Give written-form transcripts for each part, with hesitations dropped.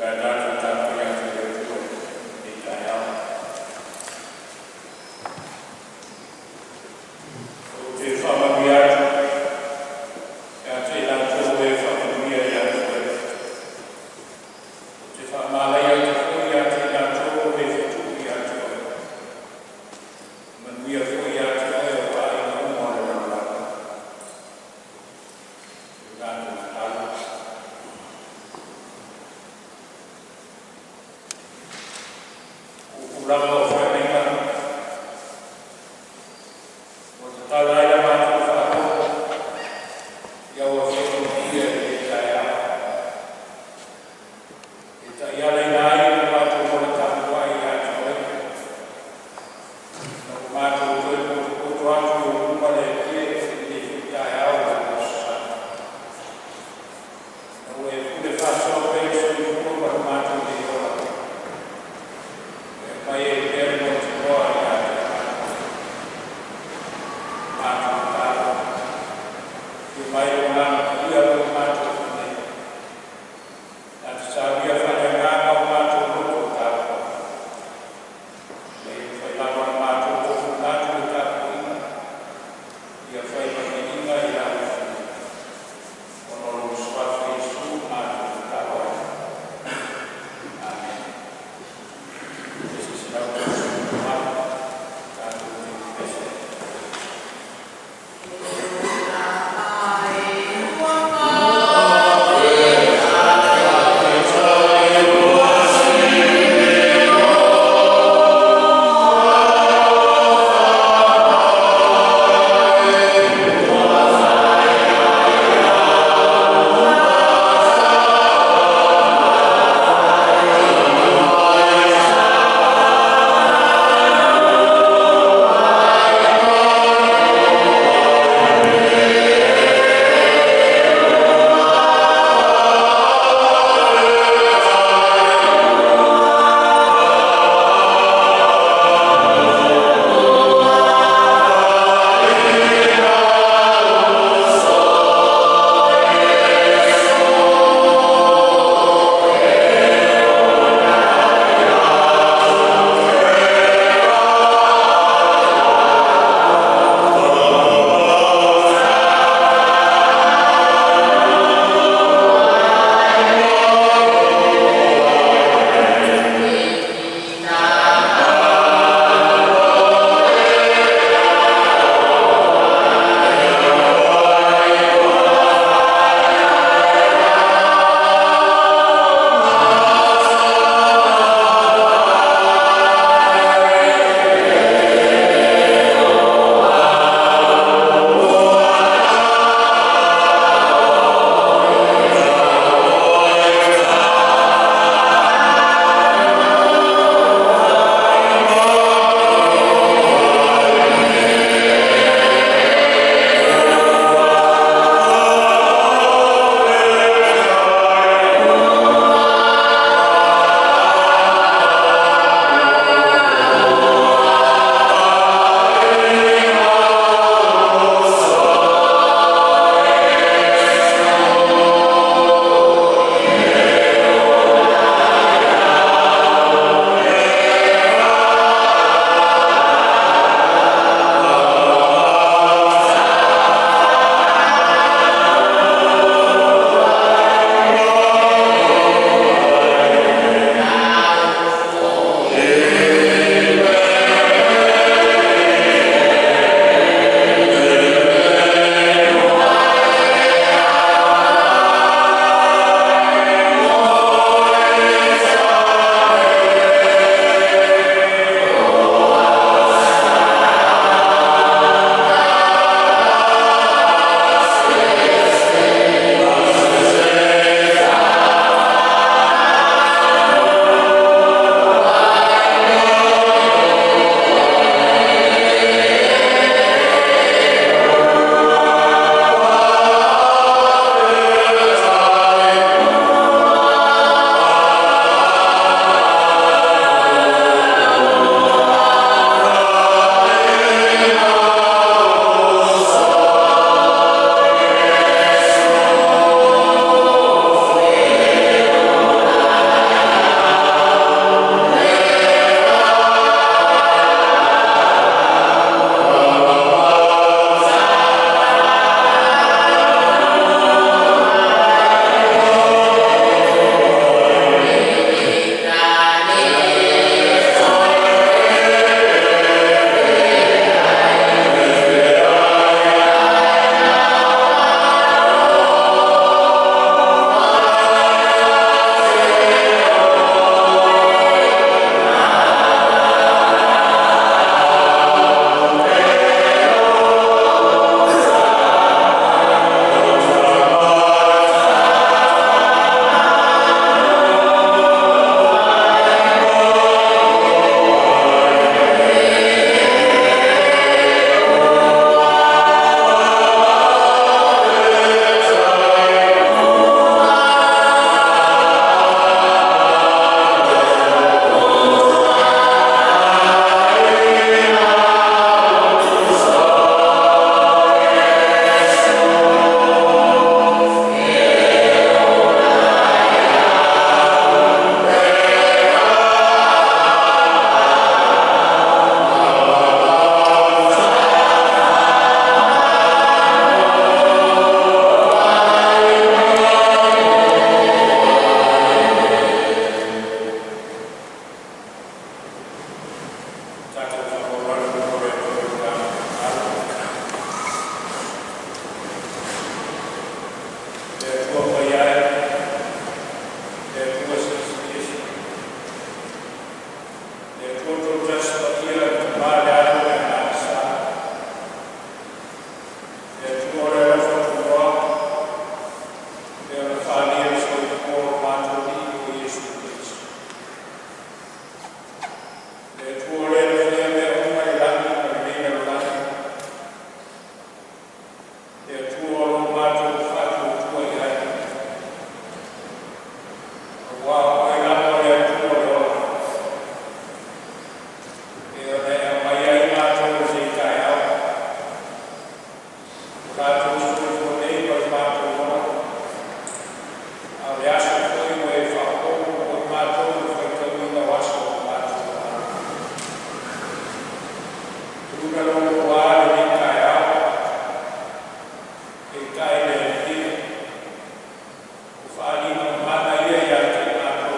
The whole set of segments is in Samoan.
A tatou tapuai atu i le Atua i lenei taeao. Ou te faamanuia atu ia te i latou o e faamanuia ia te oe, ou te faamalaia atu foi ia te i latou o e fetu'u ia te oe. E manuia foi ia te oe o au aiga uma o le lalolagi. O le tatou tatalo. Tupulaga o feagaiga ua tatala ai la matou faalogo i lau Afioga Paia i lenei taeao, e taialaina ai le matou ola tapuai ia te Oe, ina ua matou toe potopoto atu i ou luma le akia i lenei foi taeao ma le Aso Sa. Ina ua e pule faasoa pea i le soifua ma lo matou nei ola, e aumai ai pea le mautinoa ia te i matou. O le matou tatalo, afio mai lou Agaga Paia ma lo matou fai nei, na te saunia faaleagaga o matou loto tapuai, ina ia mafai lava ona matou tofu manatu i le tapuaiga, ia fai ma viiga i Lau Afioga, ona o lou Suafa Iesu ua matou tatalo ai. Amene. Se i tatou pese ai. Le Atua o lo matou faatuatua i ai, aua o Oe lava o le Atua o le ola, e pei ona e aumaia ai matou i lenei taeao, ua tatou soifua nei ma lo matou ola, a o le aso foi ua e faaopoopo mo i matou le faitauina o aso o lo matou olaga. Tulouna Lou aloa i lenei taeao, peitai le Alii, o faaaliga mamana ia ia te i matou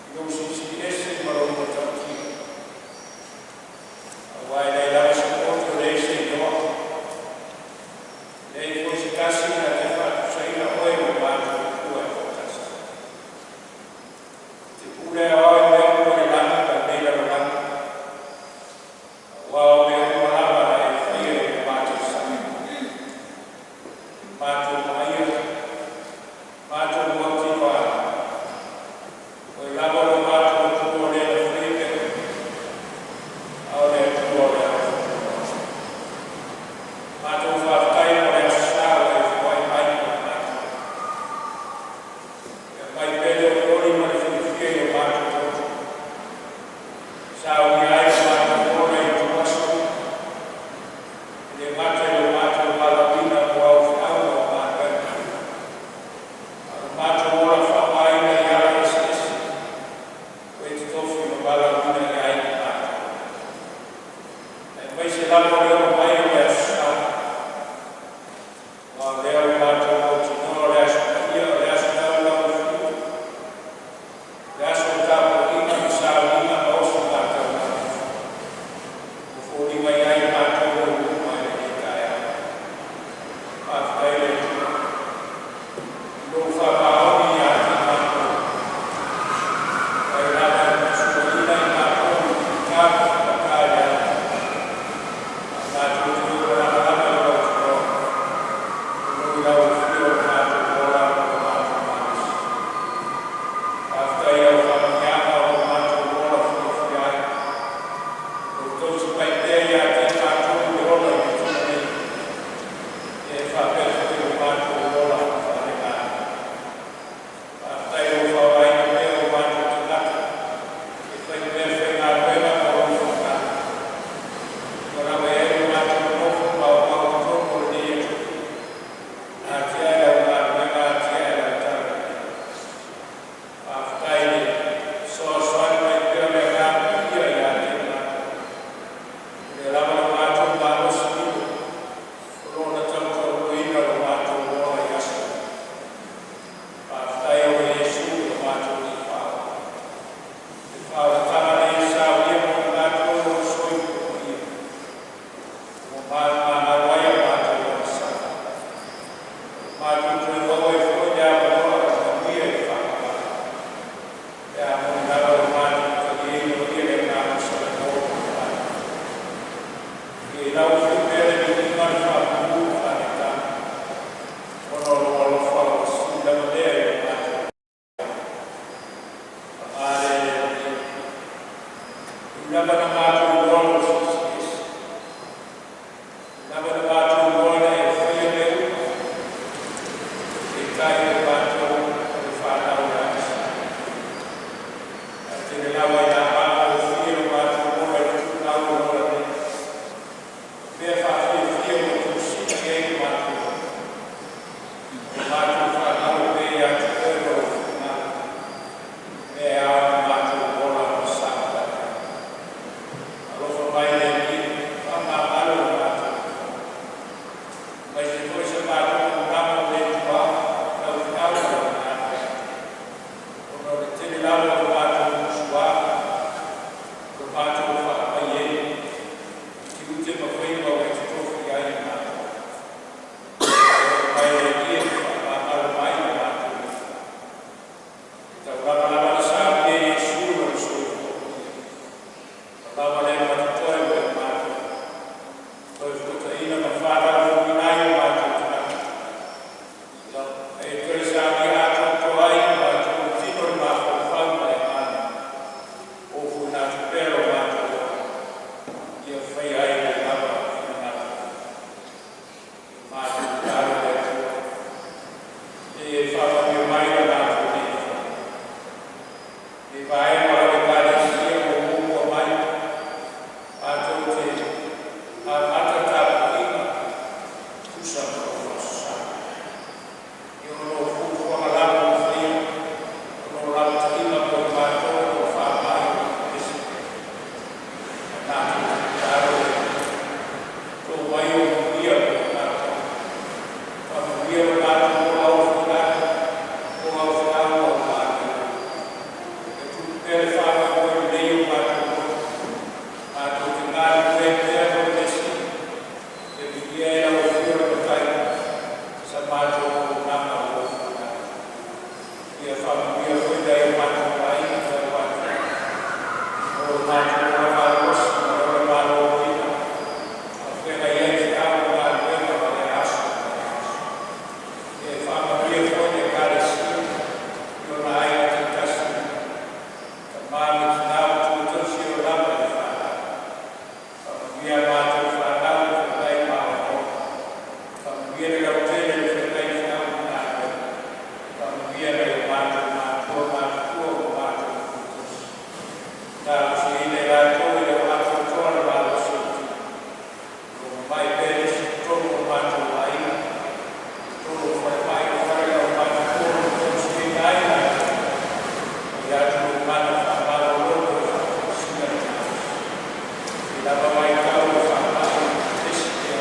i lou Silisili Ese ma lou matautia, aua e leai lava se poto e leai se igoa, e leai foi se tasi na te faatusaina Oe ma o matou Atua e toatasi. E te pule aoao i mea uma i le lagi ma lenei lalolagi, aua o mea uma lava na e faia i lo matou sai, ua matou vaaia, matou mautinoa ai, o Oe lava o lo matou Atua o Le na faia mea uma, a o le Atua o le alofa tunoa. Matou faafetai mo le aso Sa ua e foai mai mo i matou, e aumai pea le olioli ma le fiafia i o matou loto, e saunia ai lo matou ola i ituaso uma, e le gata i lo matou valaauina mo au feau ma au galuega, a o lo matou ola faaaogaina i ala eseese ua e totofi ma valaauina i ai i matou, aemaise lava o le oo mai o le Aso Sa. Matou auaunaga o lo o tuuina atu. Ia faamanuia foi nai o matou aiga talu ai, o lo matou ola malolosi ma le ola maloloina a o feagai ai feau ma galuega o lea aso ma lea aso. Ia faamanuia foi i le Ekalesia i ona aiga taitasi, tama ma tina ma matua tausi e oo lava i le fanau. Faamanuia a matou fanau i le feagai ma aoaoga. Faamanuia le lautele i le feagai ma feau ma galuega. Faamanuia nai o matou matua matutua ma matou matua tausi. Talosiaina i latou e le o atoatoa le malosi o le tino, o lo o mamai pea nisi i totonu o matou aiga, i totonu o falemai o fale aumatutua o lo o tausiaina ai latou. Momoli atu lou agaga faamalolo ma le faafausiga o le malosi. I lenei lava vaitau o le faamai pepesi pea,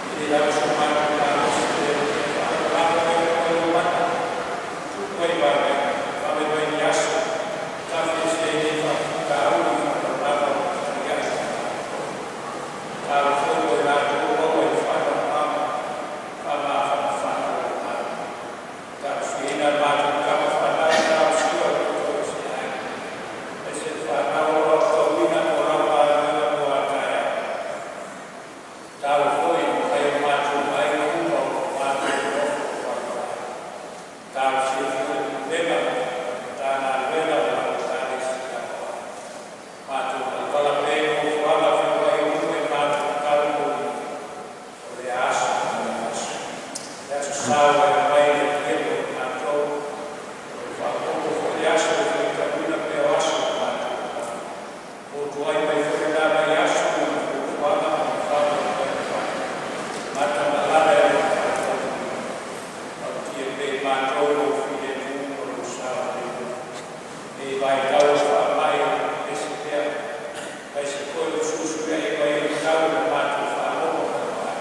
e le lava so matou malosi pe faalagolago mai lava i lou mana, tuu mai vaivaiga, vave mai ni aso e tafiese ai nei faafitauli faalenauna ua fetaiai ma tatou. Tatalo foi mo i latou o maua i le faanoanoaga ma faamafanafana ua tuanai. Talosiaina a matou tama fanau le talosia o lo outou asiaiga, aemaise le fanau o lo o aotauina mo lau galuega mo a taeao. Tatalo foi mo nai o matou aiga uma o lo o matou nonofo vaivai. Talosia foi le pulega ma le Matagaluega ma lau Ekalesia Aoao. Matou auala pea i nofoaga feoai uma i matou tatalo momoli o lea aso ma lea aso. Le Aso Sa ua e aumai le Atua mo i matou, o lo o faaopoopo foi le aso e faitauina pea o aso o matou olaga. Foto ai mai foi lena vaiaso i ona fuafuaga ma ona faamoemoega fai, matamalana e le faataunuuina. Malutia pea i matou lou filemu ma lou saogalemu i lenei vaitau o le faamai o lo o pepesi pea, aemaise foi o fesuisuiai mai o le tau i le matou faalogo ma le vaai.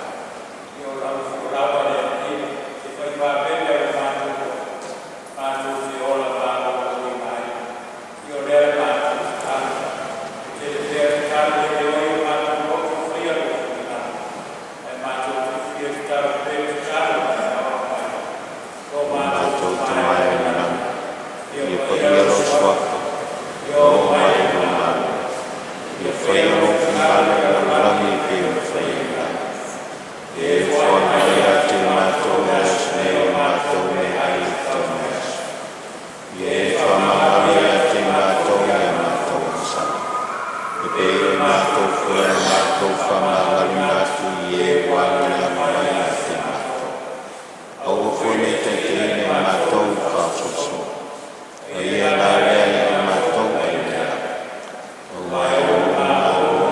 Ia o lau folau le Alii e fai vaveme ai lo matou loto, matou te ola maloloina ai. Ia o lea la matou tatalo, e tele pea tatalo e leo ai o matou loto e faia lou finagalo, ae matou te fia tatalo pea i tatalo ma e aoao mai. O matou Matou Tama Tama e e i i le le lagi, lagi, ia ia paia paia lou lou suafa, suafa, ia ia oo oo mai mai lou lou finagalo, Malo, ia ia faia faia lou lou finagalo finagalo i i le le lalolagi lalolagi e e pei pei ona ona faia faia i i le le lagi. lagi. E E foai foai mai mai ia ia te te matou matou le le aso aso nei nei o o matou matou meaai meaai o o te le tau aso. aso. Ia E e faamagalo faamagalo ia ia te te matou matou i a i a matou matou agasala, agasala, e e pei pei ona e matou matou foi foi a na matou matou faamagaloina faamagaloina atu atu i i e e ua ua agaloina agaloina mai mai ia ia te te matou. matou. Aua Aua foi foi ne ne i taitaiina taitaiina i i matou i matou le i le faasoasoaina, faasoasoa, a a ia ia lavea lavea ai ia i i matou matou mai mai le le leaga. leaga. Aua Aua e e ou ou le le malo, malo,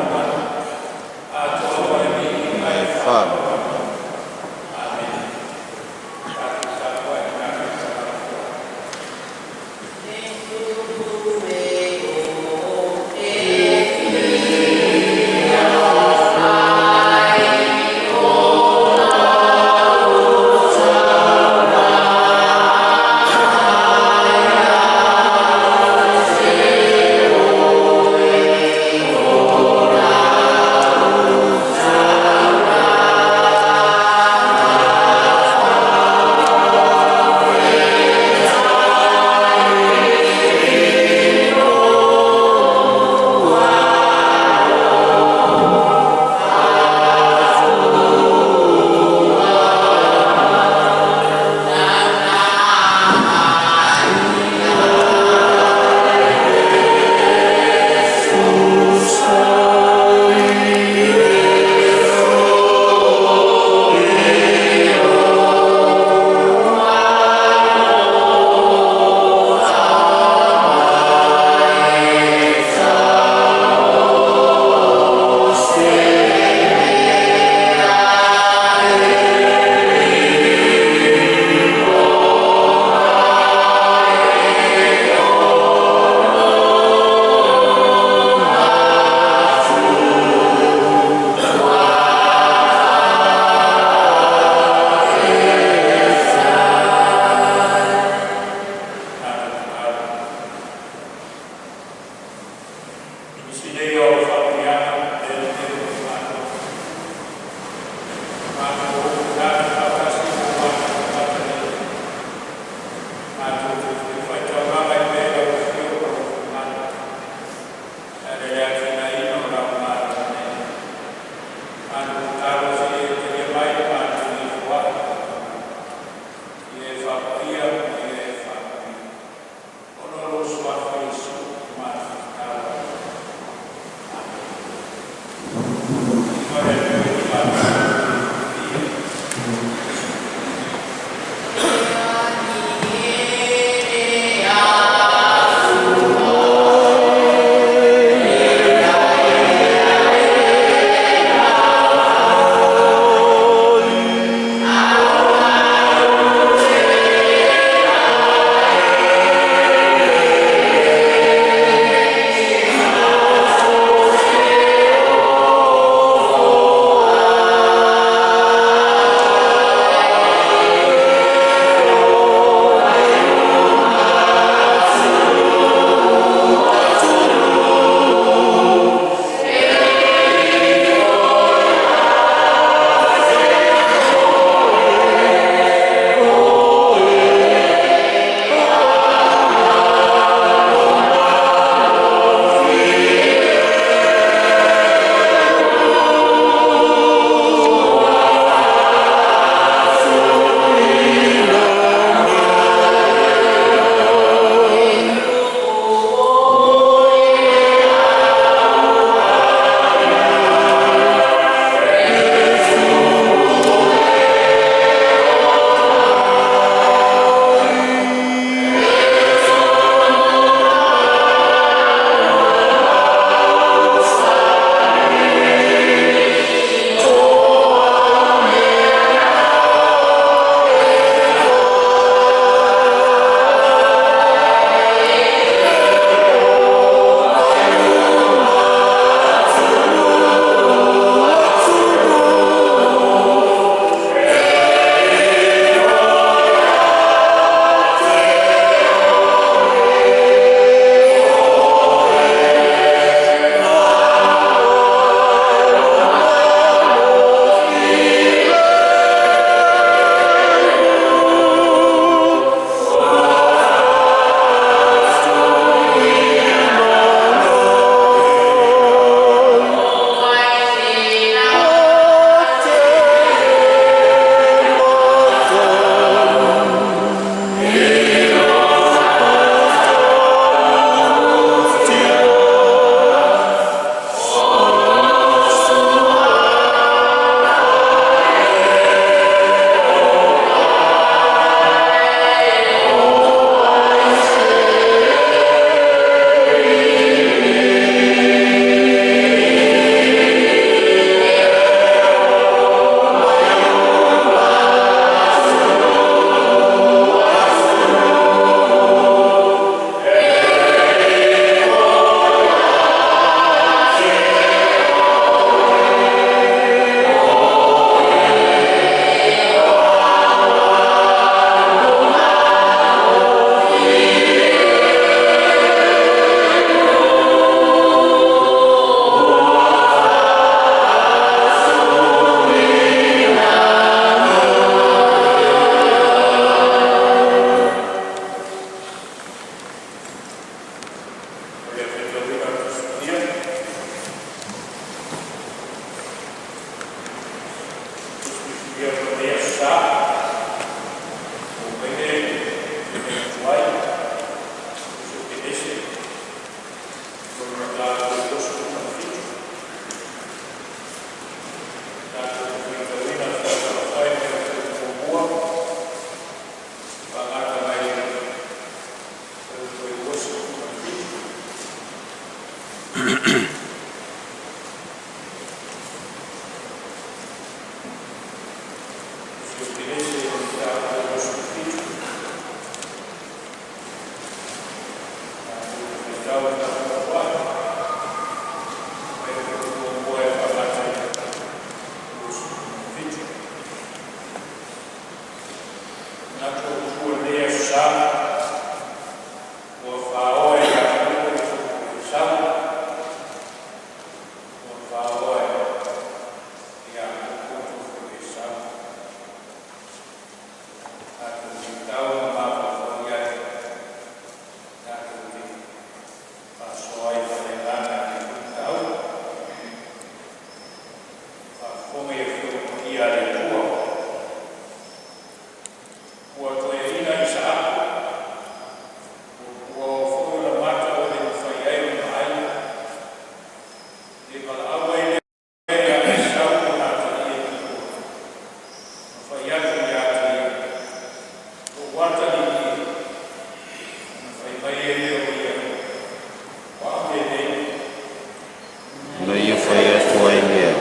Na ia fai atu ai lea,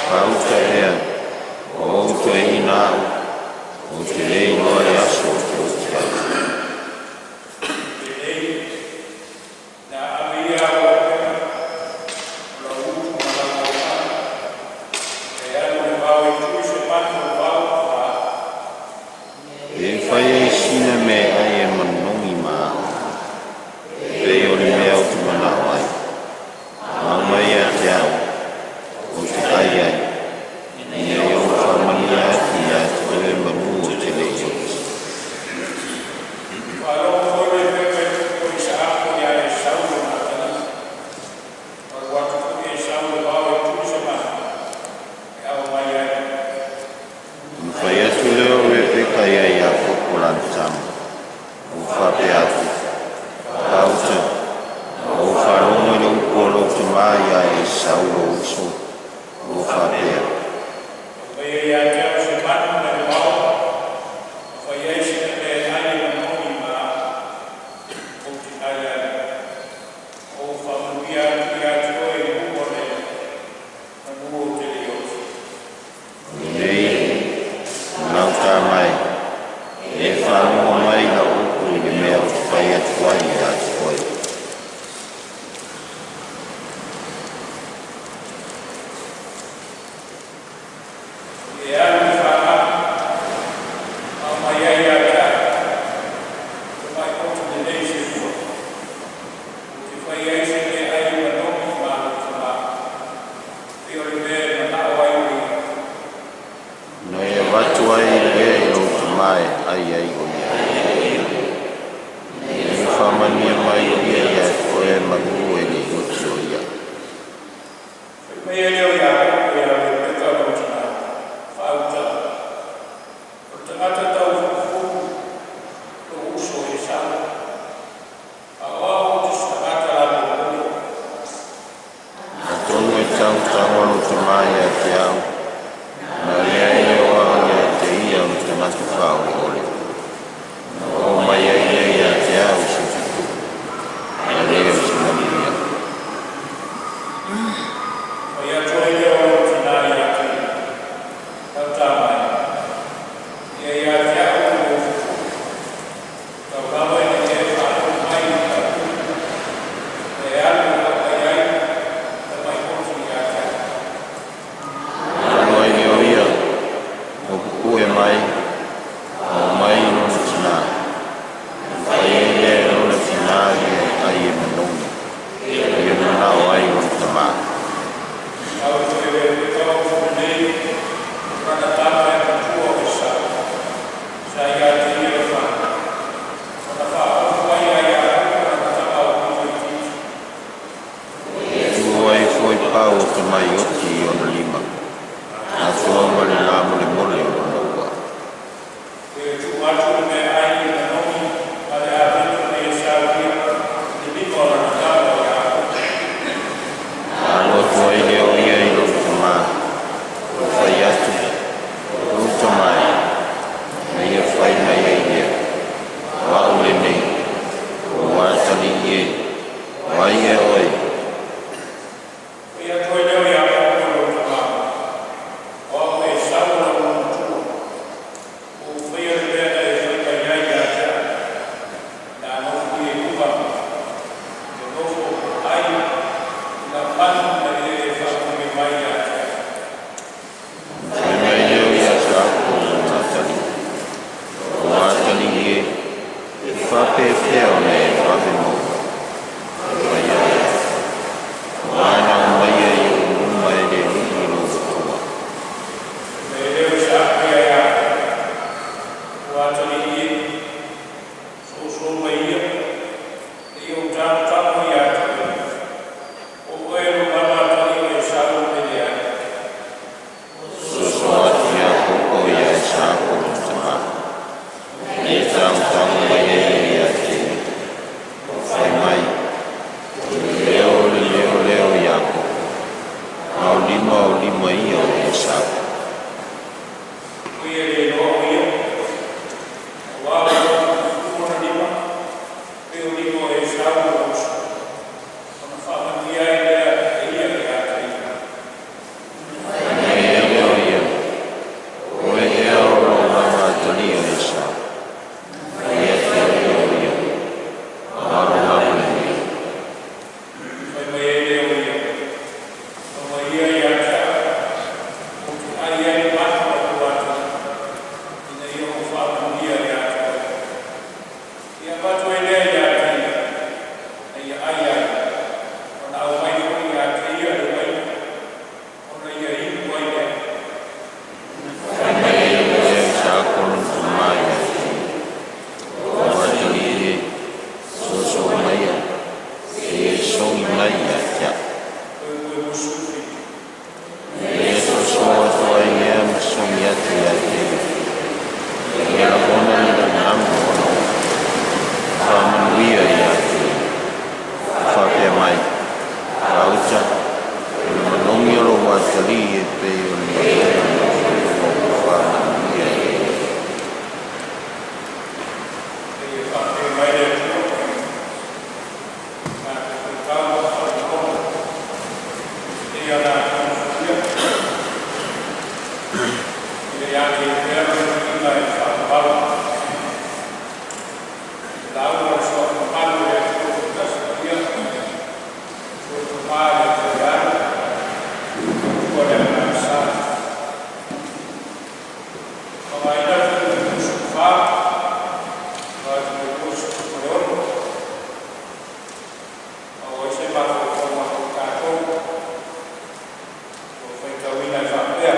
“Faauta ea, ua ou toeaina au, ou te le iloa le aso ou te oti ai.” E fai ai sina meaai e manogi ma a'u, e pei o le mea ou te manao ai, ma aumai ia te a'u, ou te ai ai, ina ia ou faamanuia atu ia te oe semeamanu ou te le i oti.” Ona fai atu lea o Lepeka ia Iakopo lana tama, ua faapea atu, “Faauta, ua ou faalogo i le upu a lou tamā ia Esau lou uso, ua faapea, O lenei, lau tama e, e faalogo mai i lau upu i le mea ou te fai atu ai ia te oe. Na e avatu ai lea i lou tamā e ai ai o ia, ina ia faamanuia mai o ia ia te oe semeamanu e le i oti o ia.” Atonu e tagotago lou tamā ia te a'u, na leai ai o a'u ia te ia o le tagata faaoleole, ona oo mai ai lea ia te a'u o se fetu'u, ae le o se manuia.” Ona alu ai lea o ia, ua pupue mai, ma oo mai i lona tinā, ona fai ai lea e lona tinā le meaai e manogi ua manao ai lona tamā. O ia le iloa o ia, auā o lo o tu'u ona lima, pei o lima o Esau lo'u uso, ona faamanuia ai lea e ia ia te ia. Fai mai ai lea o ia, “O oe ea o lou lava atalii o Esau?” Fai atu ai lea o ia, “O a'u lava lenei.” Fai mai ai lea o ia, “Aumai ia ia te a'u, ou te ai ai le matu a lou atalii, ina ia ou faamanuia ia te oe.” Ia avatu ai lea ia te ia, na ia ai ai, ona aumai foi ia te ia le uaina, ona ia inu ai lea. Fai mai ai lea o Isaako lona tamā ia te ia, “Lou atalii e, soosoo maia, se i e sogi mai ia te a'u.” 27. Na ia soosoo atu ai lea ma sogi atu ia te ia, ia lagona le lagolago ona oe, faamanuia ia te ia, ma faapea mai, ‘Gauta, o le manogi o lou atalii e pei o le manogi o lou soifua ua faamanuia ai e le Atua.” Ia faapea mai le Atua, tatou faitau ma faalogologo seia latou usuia. Ia ia te ia pea le viiga e faavavau. I le lauga a le Suafa mamalu o le Atua Tuitasi Paia, Atua le Tama, le Atua le Alo, Atua le Agaga Sa. Faaaogaina le Fuaiupu 24 26 maua ai se mafaufauga mo tatou. Ua faitauina e faapea: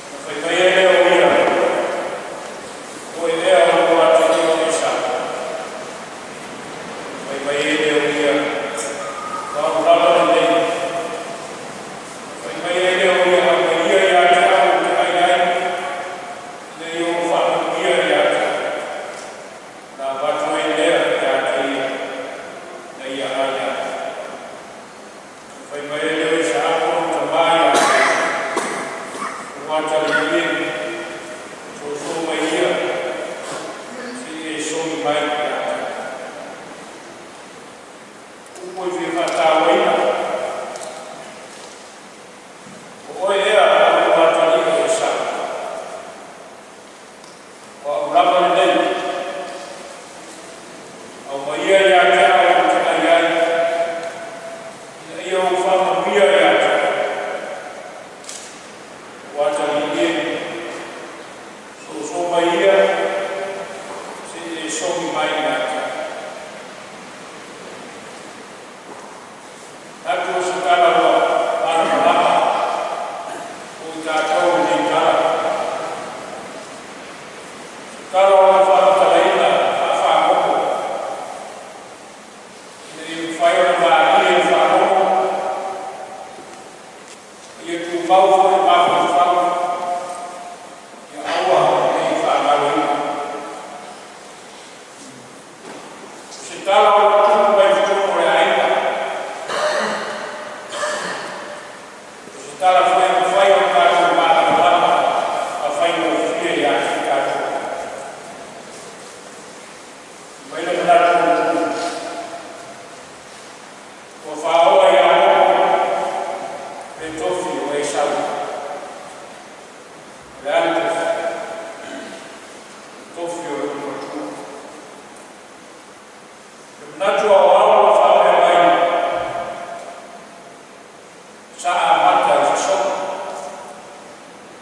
Ona fai mai ai lea o ia, “O oe ea o lou atalii o Esau?” Ona fai mai ai lea o ia, “O a'u lava lenei.” Ona fai mai ai lea o ia, “Aumai ia ia te a'u ou te ai ai, ina ia ou faamanuia ia te oe.” Ona avatu ai lea ia te ia, na ia ai ai. Ona fai mai ai lea o Isaako lona tamā ia te ia, “Lou atalii e, soosoo mai ia, se i e sogi mai ia te a'u.” Upu e fia faataua, o oe ea o lou atalii o Esau? O a'u lava lenei. Aumai ia ia te a'u ou te ai ai, ina ia ou faamanuia ia te oe. Lou atalii e, soosoo mai ia, se i e sogi mai ia te a'u. Manatu o se tala ua malamalama mo i tatou lenei tala. Se tala o lo o faamatalaina faafagogo ina ia mafai ona malie i le faalogo, ia tumau foi i le mafaufau, ia aua nei faagaloina. O se tala o lo o tupu mai totonu o le aiga. O se tala foi e mafai ona tatou malamalama ma faigofie ia te i tatou. Fai mai le manatu autu, ua faoa Iakopo le tofi o Esau. O le a le tofi? Tofi o le ulumatua. Le manatu aoao ua faapea mai, sa amata i sosoo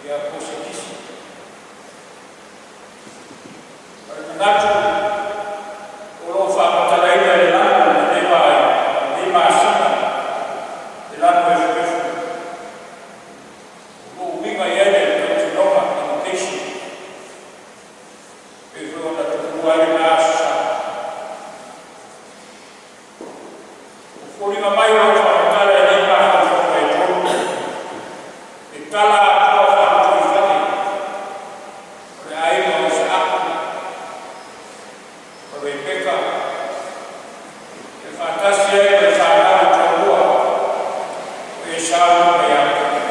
ia po o se kisi. O le manatu o lo o faamatalaina i le lanu i lenei vaega, lenei masina, le lanu efuefu, o lo o uiga i ai le tautinoga indication, pei foi ona tuua ai lena Aso Sa. O foliga mai o lo o faamatala i nei mafaufauga e tolu, le tala atoa faale-tuifale o le aiga o Isaako ma Rebeka, e faatasi ai ma le fanau e toalua o Esau ma Iakopo.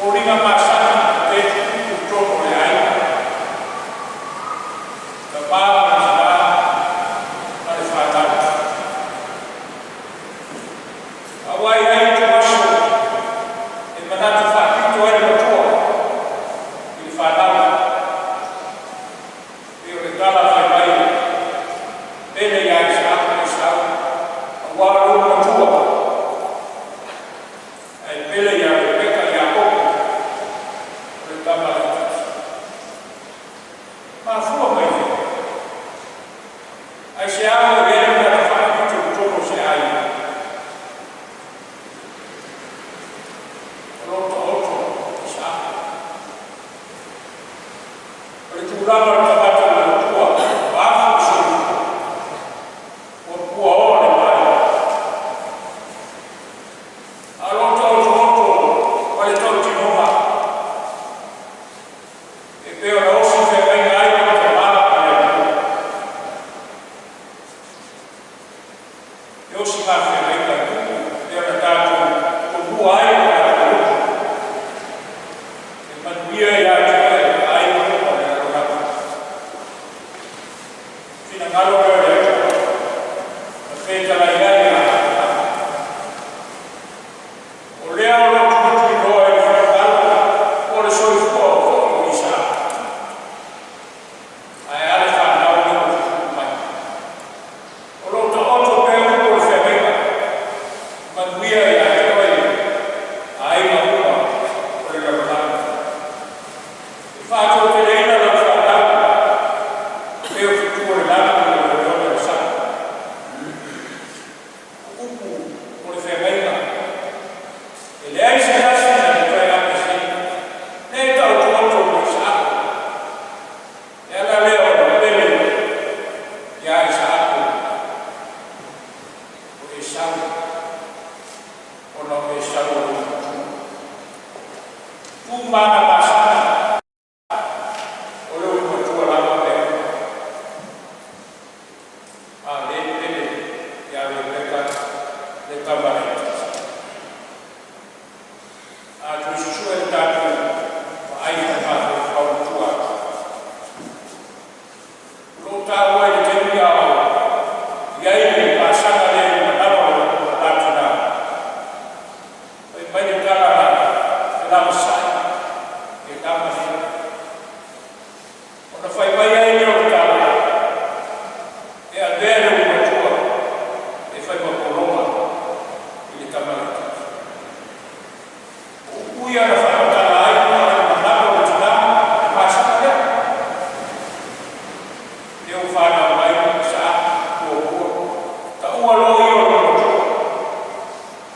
Foliga masani pe tutupu i totonu o le aiga, tama ma le tina ma le fanau. Aua e i ai ituaso e manatu faapito ai le matua i le fanau, pei o le tala fai mai, pele ia Isaako Esau, aua o le olomatua, ae pele ia Lepeka Iakopo, o le tama laitiiti. Mafua mai i fea? Aisea ua i ai le manatu faapito i totonu o se aiga? O lo o taoto Isaako. O le tulaga o le tagata matutua, ua afu le soifua, ua puaoa le malosi, a o lo o taotooto ma le tautinoga e pei ona osi feagaiga ai ma le tama ma le Atua. E osi feagaiga i upu e pei ona tatou tomua ai o tatou loto, e manuia ia te oe ma aiga uma o le lalolagi. Finagalo lea o le Atua na fetalai ai ia Aperahama. O lea o lo o tulituliloa i le finagalo o le soifua foi o Isaako. Ae a le fanau lea ua tutupu mai? O lo o taoto pea upu o le feagaiga, manuia ia te oe aiga uma o le lalolagi. E faatoateleina lau fanau, e pei o fetu o le lagi ma le oneone o le sami. O upu o le feagaiga, e leai se tasi na te toe aveeseina. Lea e taotooto ma Isaako. Le ala lea o le pele ia Isaako o Esau, ona o Esau o le matua. Tu ma aga masani o le ulumatua lava mea uma. A o lea e pele ia Lepeka le tama laitiiti. A toe susue le tatou vaai ma le mafaufau i tua atu. O lo o taua i le taimi a o i ai le laasaga lea i le manava o le la tina, fai mai le tala na felavasai e tama nei. Ona fai mai ai lea o le tala, e avea le ulumatua e fai ma pologa i le tama laitiiti. O upu ia na faamatala ai a o le manava o le tina le laasaga lea. Lea ua fanau mai Isaako muamua, taua loa ia o le matua.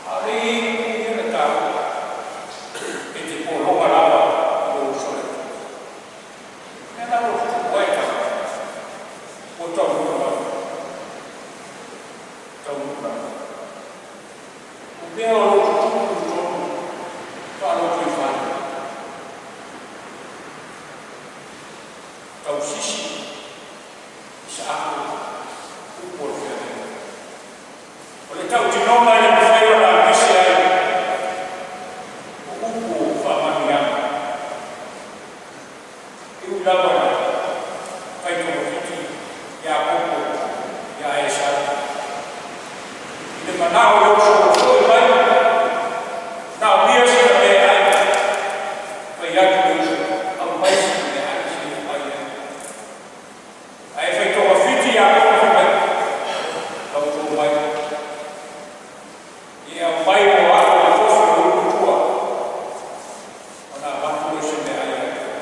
A o le i ai upu ia na taua, e te pologa lava i lou uso laitiiti. O lea la ua tutupu ai tagata, ua taunuu lava, taunuu lava. O mea o lo o tutupu i totonu faalotoifale, tausisi Isaako upu o le feagaiga. O le tautinoga e le mafai ona aveese ai o upu o faamanuiaga. E ui lava ina faitogafiti Iakopo ia Esau i le manao o le uso ua foi mai, manaomia sina meaai, fai atu le uso, aumai sina meaai se i ou ai ai. Ae faitogafiti Iakopo fai mai, tauto mai, ia aumai mo au le tofi o lou matua, ona avatu lea o se meaai ia te oe.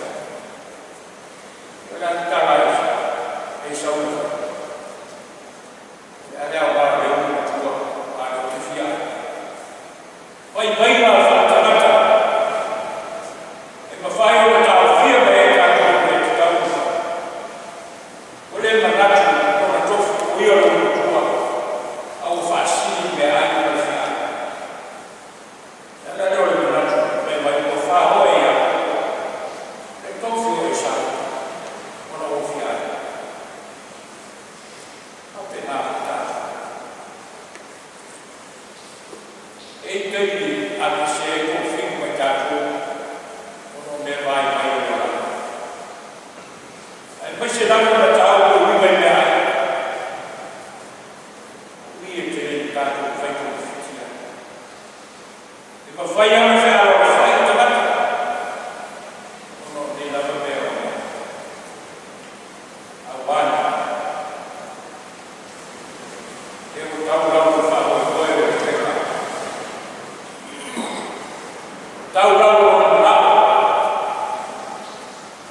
Tau lau lona manao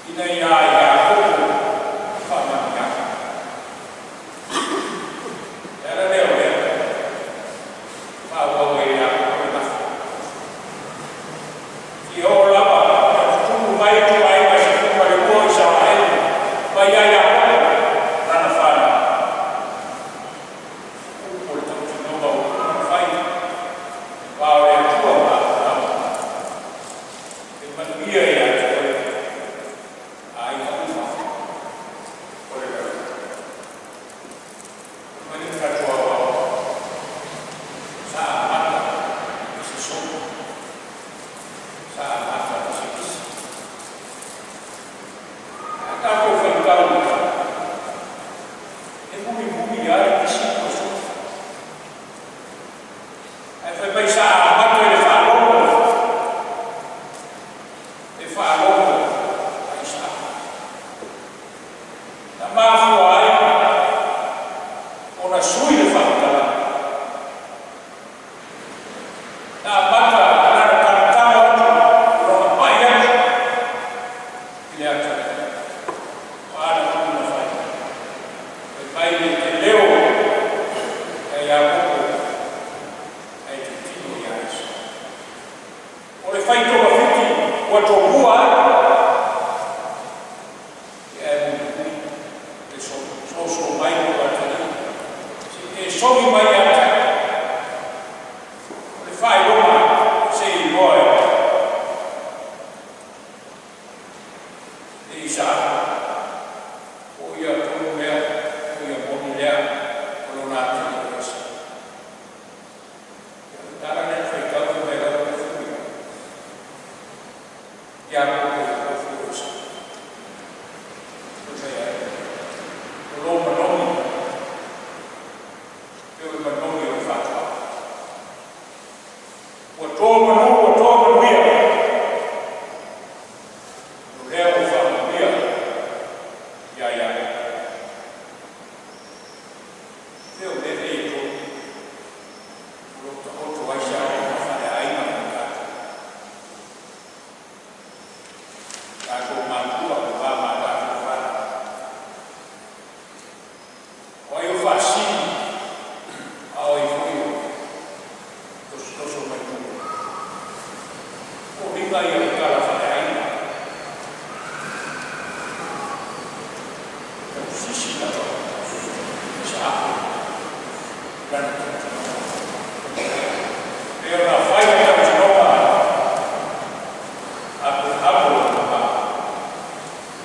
ina ia Iakopo faamanuiaga. Le ala lea o lea faaauau ai e Iakopo le gafa. Seia oo lava ina tutumu mai ituaiga e 12 o Isaraelu mai ia Iakopo lana fanau. Upu o le tautinoga ua uma ona fai i le va o le Atua ma Aperahama, e manuia ia te oe aiga uma o le lalolagi. Fai mai le manatu aoao, sa amata i se sogi, sa amata i se kisi. A tatou faitau, e mulimuli lava le kisi po o le sogi. Ae fai mai sa amata i le faalogo, le faalogo a Isaako. Na mafua ai ona sui le faamatalaga. Na amata lana talotalo atu, lona pai atu i le atalii. O a na upu na fai? Fai mai e te leo ia Iakopo ae te tino ia Esau. O le fai togafiti ua tomua ai, ia e mulimuli le soso mai o atalii. Se i e sogi mai ia te au. O le faailoga se i igoa e Isaako, o ia tonu lea, o ia moni lea, o lona atalii o Esau. Ia o le tala lea na faitau fai mai o la ua tofu Iakopo i le tofi o Esau. Fai mai ai, o lo manogi, e o le manogi o le faatoaga. Ua to manu, ua to manuia, o lea ua faamanuia ia Iakopo. Fea o mea nei e tolu, o lo o taoto ai se aoaoga faaleaiga mo tatou. Tatou matua ma va ma tatou fanau. O ai o faasili, a o ai foi o tosotoso mai tua. Foliga ia o tala faaleaiga. Tausisi lava Isaako i lana tautinoga. E ona fai le tautinoga a Aperahama o lona tama,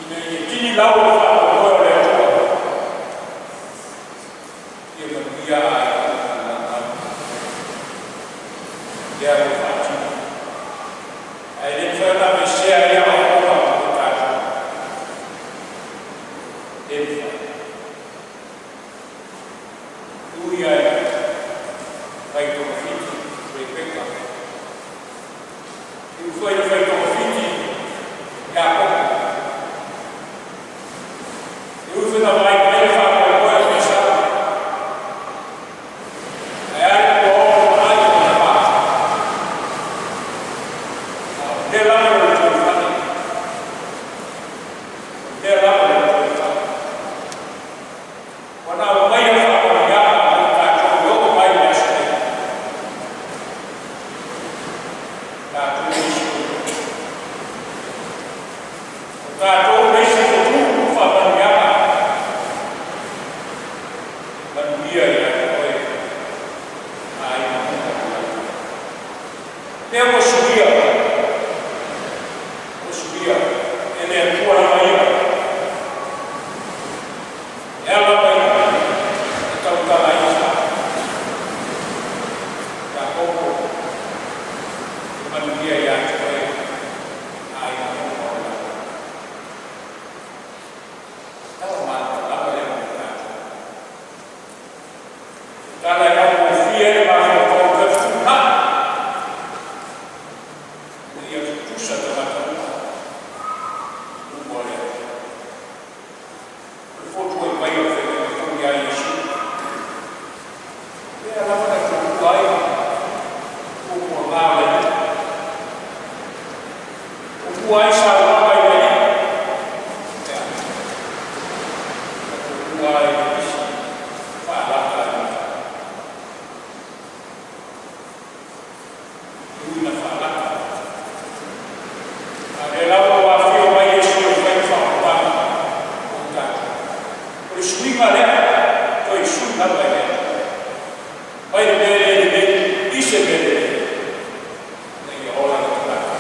ina ia tini lau o le faamoemoe o le Atua, ia manuia aiga uma o le lalolagi. Lea ua faatino. Ae le mafai ona aveesea ia aoaoga mo tatou. Le mafai. E ui lava i fai togafiti Rebeka, e ui foi i le fai togafiti Iakopo, e ui foi ina vaai mai le faamoemoe o Esau, ae a le puaoa o lona ai o lona va. A o lea lava o le lotoifale, o lea lava o le lotoifale. Ua na aumaia faamanuiaga mo tatou e oo mai i le aso nei. Tatou le isi o O tatou le isi fetu faamanuiaga. Manuia ia te oe, aiga uma o le lalolagi. Lea ua suia, ua suia e le Atua lava ia. E ala mai e tautala ai Isaako, Iakopo, e manuia ia te oe, aiga uma o le lalolagi. Tuua ai saunoaga i le Alii, e a? Na tuua ai le pisi faalata i le E ui ina faalata, a o lea lava ua afio mai Iesu e fai le faaolataga mo i tatou. O le suiga lea, toe sui lava e le Atua mai le mea le lelei i se mea lelei, ina ia ola le tagata.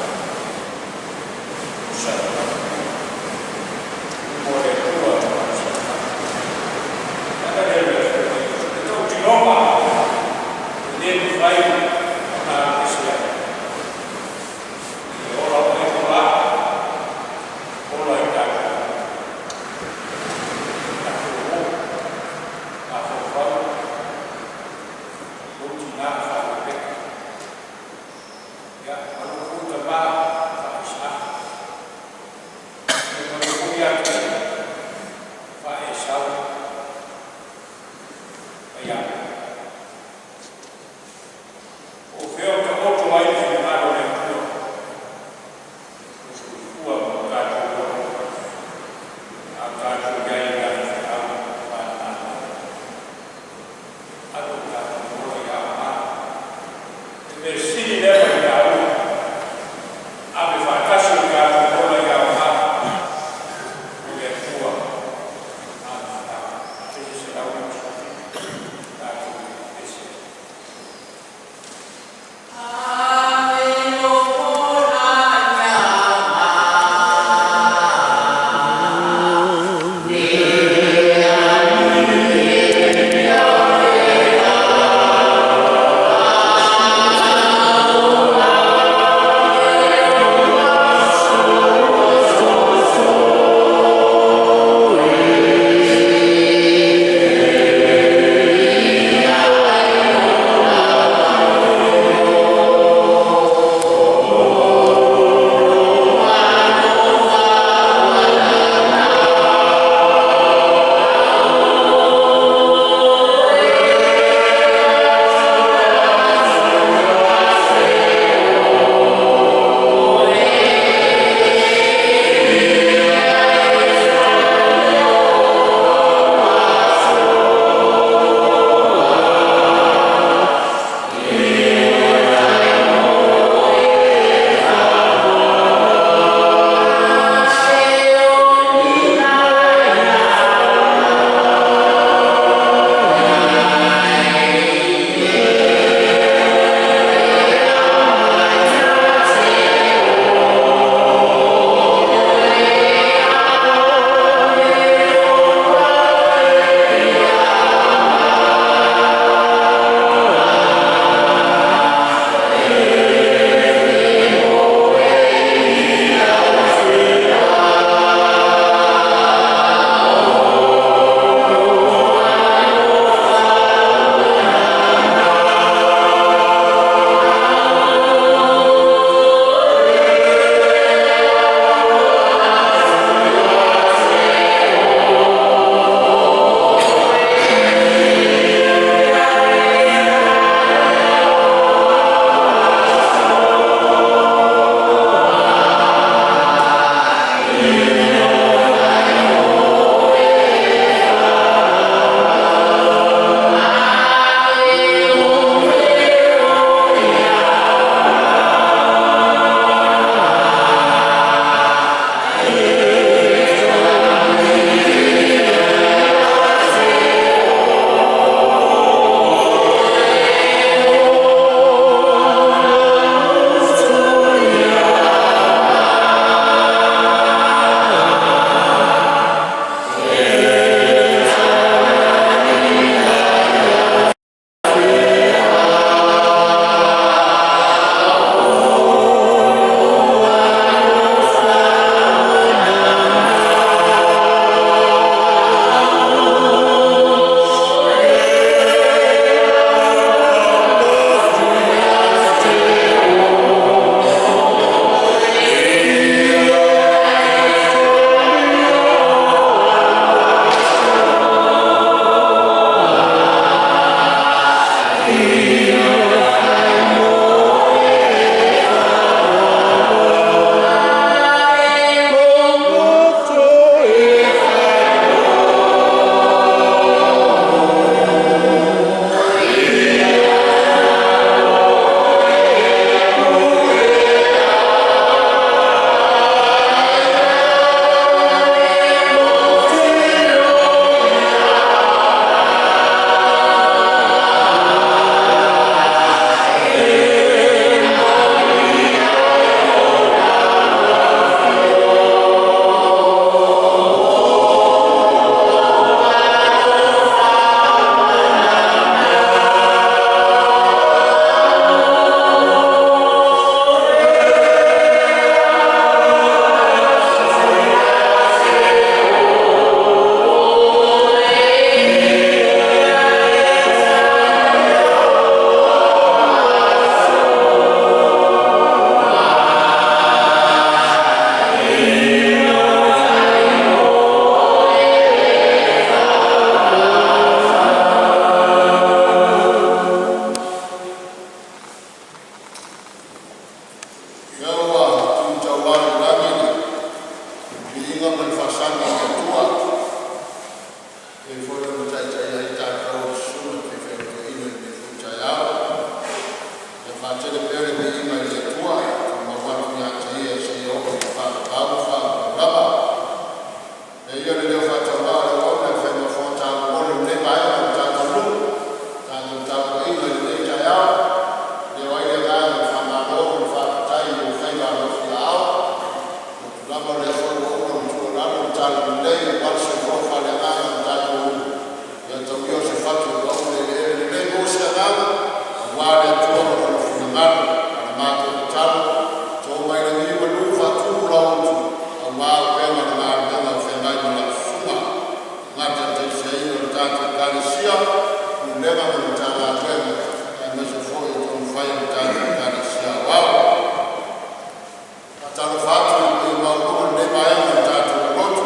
Faatalofa atu i le paia maualuga o lenei vaega o le tatou lotu,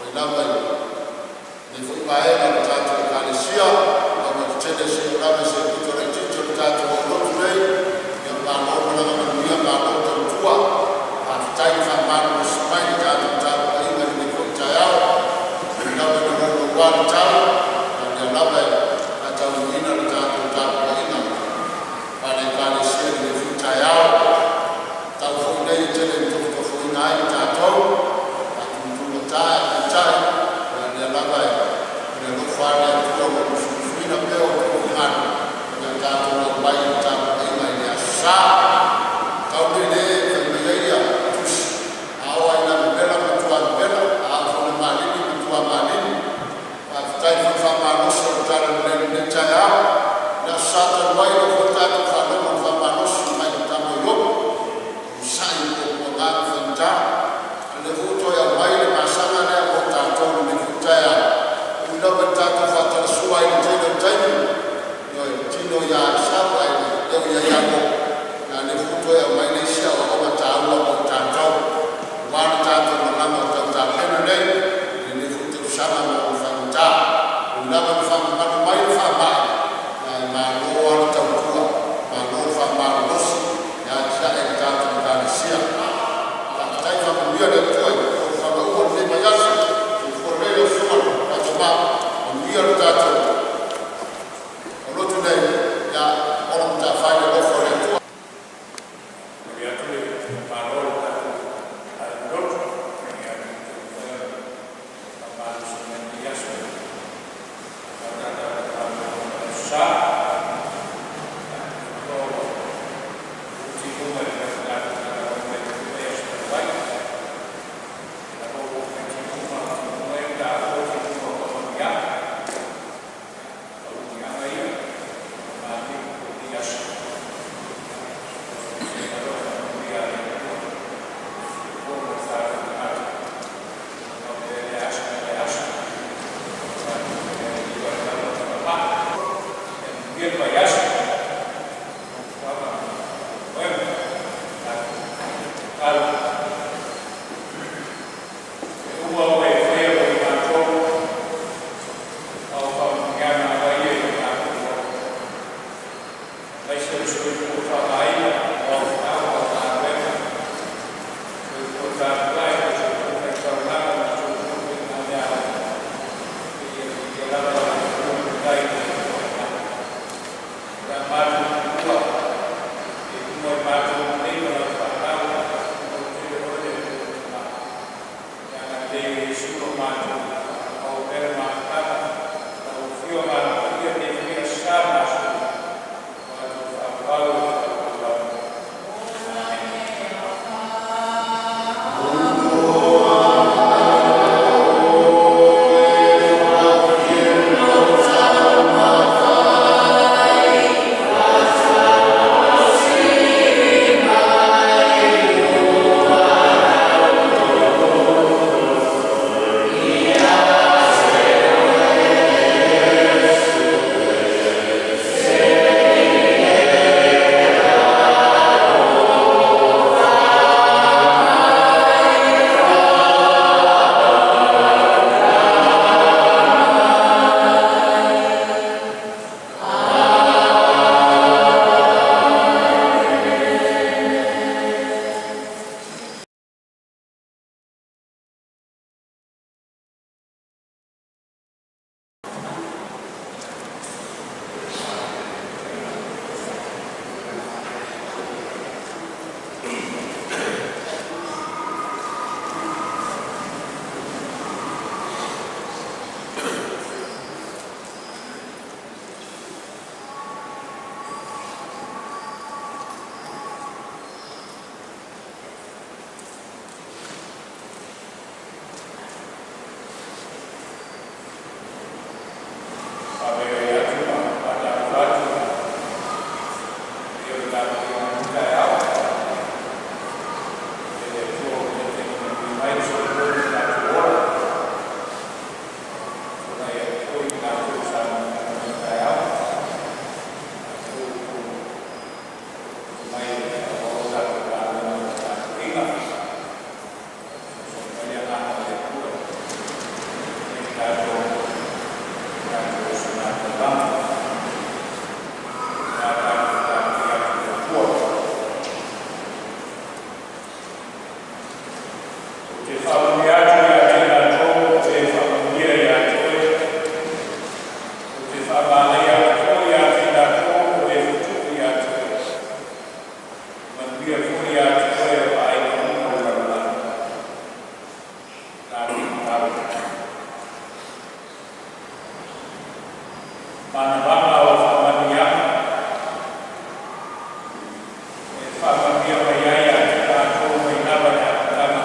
mai lava i lenei foi vaega o le tatou Ekalesia, vaega tetele seia oo lava i se aupito laitiiti o le tatou lotu nei. Ia malo malaga manuia, malo tautua. Faafetai le faamalolosi mai i le tatou tapuaiga i lenei foi taeao. E ui lava ina nonoua le tau, a o lea lava e faatauaina le tatou tapuaiga faale-Ekalesia i lenei foi taeao. O le tau foi lenei e tele ina tofotofoina ai tatou e faatumutumuga, ae peitai o lea lava e le alofa le Atua ua musumusuina pea o outou finagalo ia tatou auai i le tapuaiga i le Aso Sa. O le taimi lenei e fai mai ai le tusi, a oo lava ina vevela matua vevela, a oo foi ina malili matua malili. Faafetai foi le faamalolosi o le talalelei i lenei taeao. O le Aso Sa talu ai, o lea foi ua tatou faalogo i le faamalolosi mai ia tama Iopu, onosai i puapuaga ma faigata. A o lea foi ua toe aumai le maasaga lea mo tatou i lenei foi taeao. E ui lava ina tatou faatalasua ai i le tele o taimi, ioe, e tino ia Esau ae le o ia Iakopo, a o lea foi ua toe aumai le isi aoaoga taua mo tatou aua le tatou malaga o tau tapena nei i lenei foi tausaga ma ona faigata. E ui lava ina faamamalu mai le faamai, ae malo lava le tautua, malo le faamalolosi e atia'e le tatou Ekalesia. Faafetai. Faamanuia le Atua i fonotaga uma o lenei vaiaso. Soifua lelei lau susuga i le Faatoma, manuia le tatou lotu nei. Ia ola matafai le alofa o le Atua. Momoli atu le faamalo a le tatou Fale Lotu ina ia outou faamalosi mai i lenei aso e faatata i le Aso Sa. Ia, ua timuga i le tatou talanoa mai foi le vaiaso talu ai. O lea lava ua ou fai timuga, o timuga ia pe a fua o timuga o faamanuiaga. O faamanuiaga ia ua malie i lenei aso. Ia, o se faamanuia a le Atua soifua ma o tatou tagata tumau pea i lea aso ma lea aso. Ia manuia le vaiaso. Fautuaga ma faamoemoega tatou tatalo. E uma oe e faia mo i matou, a o faamanuiaga lava ia i lo tatou ola, aemaise o le soifua faaaogaina o au feau ma au galuega, soifua tapuai, soifua faitaulaga ma le soifua faigameaai, seia viia lava le Atua Matai i le lagi. O le a matou tuua i luma i matou nei ma lau fanau, faamautele oe le Atua Tama, le agalelei o Iesu ma matou, faaauau pea le mafutaga i lau afio ma Aga Paia i lenei foi Aso Sa ma aso lua, aua le toe faaauau e le faaauau lava. Amene. Te faamanuia atu ia te i latou o e faamanuia ia te oe, ou te faamanaia atu foi ia te i latou o e fetuu ia te oe. E manuia foi ia te oe o aiga uma o le lalolagi. Tatou tatalo. Manavaga o faamanuiaga e faamanuia mai ai ia te tatou mai lava i le amataga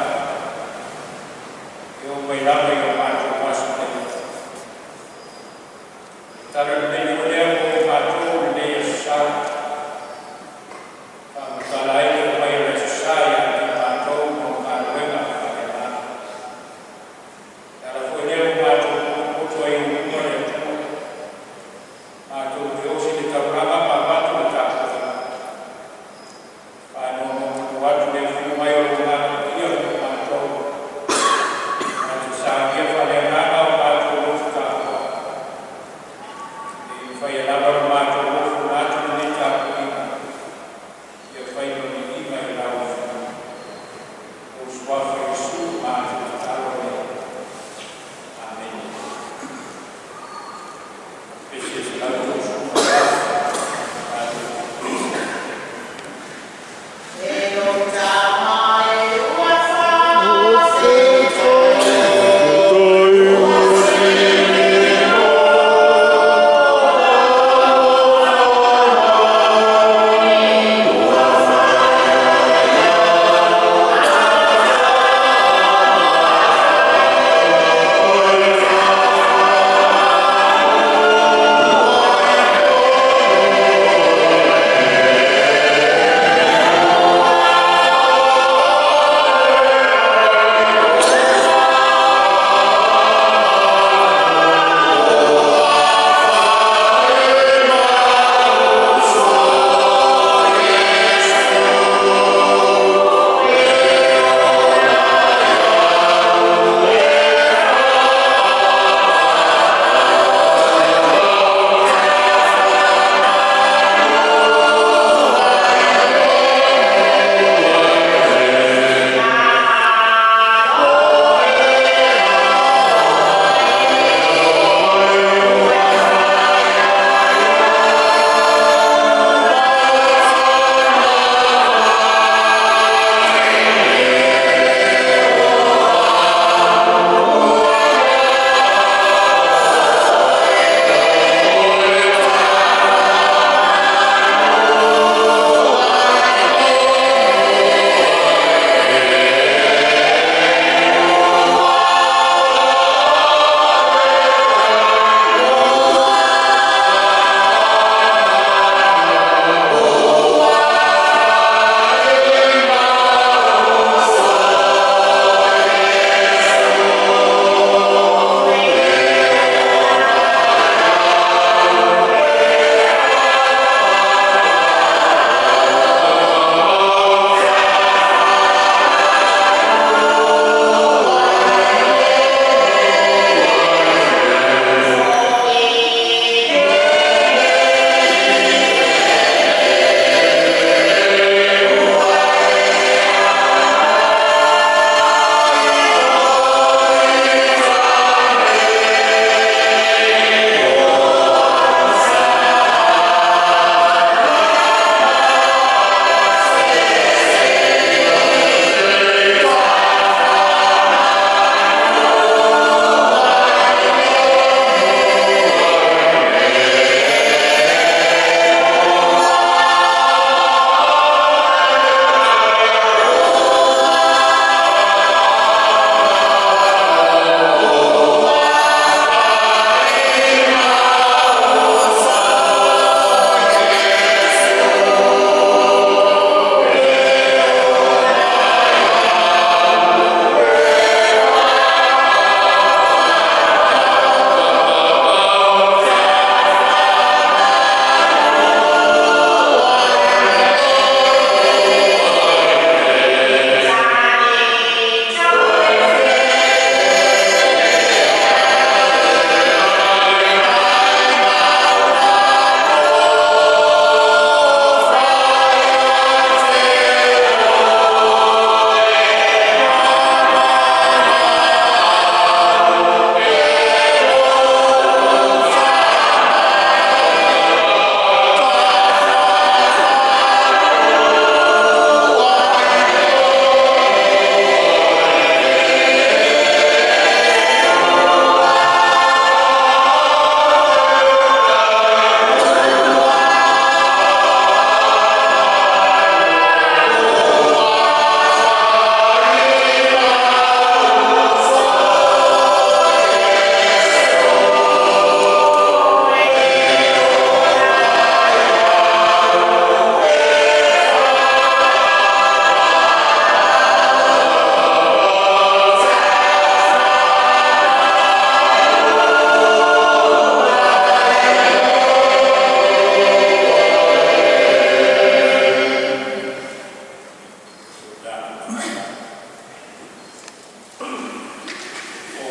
e oo mai lava i o matou aso nei. E tala lelei foi lea mo i matou i lenei aso Sa, e faamatala ai le oo mai o le aso Sa ia te matou ma o galuega faaleagaga. E ala foi lea ua matou potopoto ai i ou luma le Atua, matou te osi i le taulaga ma avatu le tapuaiga, faanonomanu atu i le afio mai o lou Agaga Paia mo matou, na te saunia faaleagaga o matou loto tapuai, ina ia faia lava lo matou ofo atu i lenei tapuaiga, ia fai ma viiga i lau Afioga. Ua Suafa Iesu matou tatalo ai. Amene. Pese 134, tatou. E o mai ua faafetai.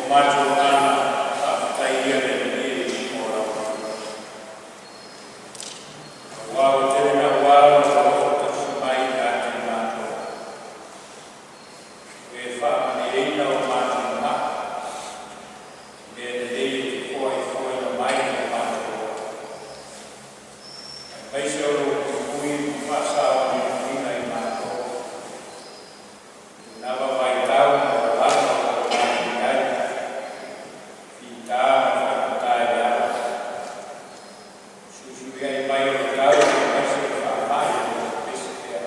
Matou agaga faafetai ia le malie i luma o lau Aua ua tele naua lou alofa tausi mai ia te i matou, ua e faamalieina o matou manao i mea lelei e te foaifoaina mai mo matou ola, aemaise o lou puipui ma faasaolemuina i matou i lena lava vaitau ma olaga o lo o matou i ai, fita ma faigata i le ala, fesuisuiai mai o le tau aemaise o faamai e le pepesi pea.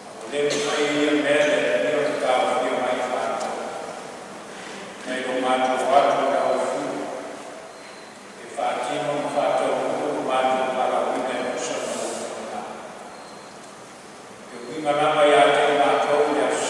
A ua le mafai e ia mea le Alii ona taofia mai i matou, nai lo matou o atu i le auofua e faatino ma faataunuu lo matou valaauina e tusa ma lou finagalo. E uiga lava ia te i matou le Aso.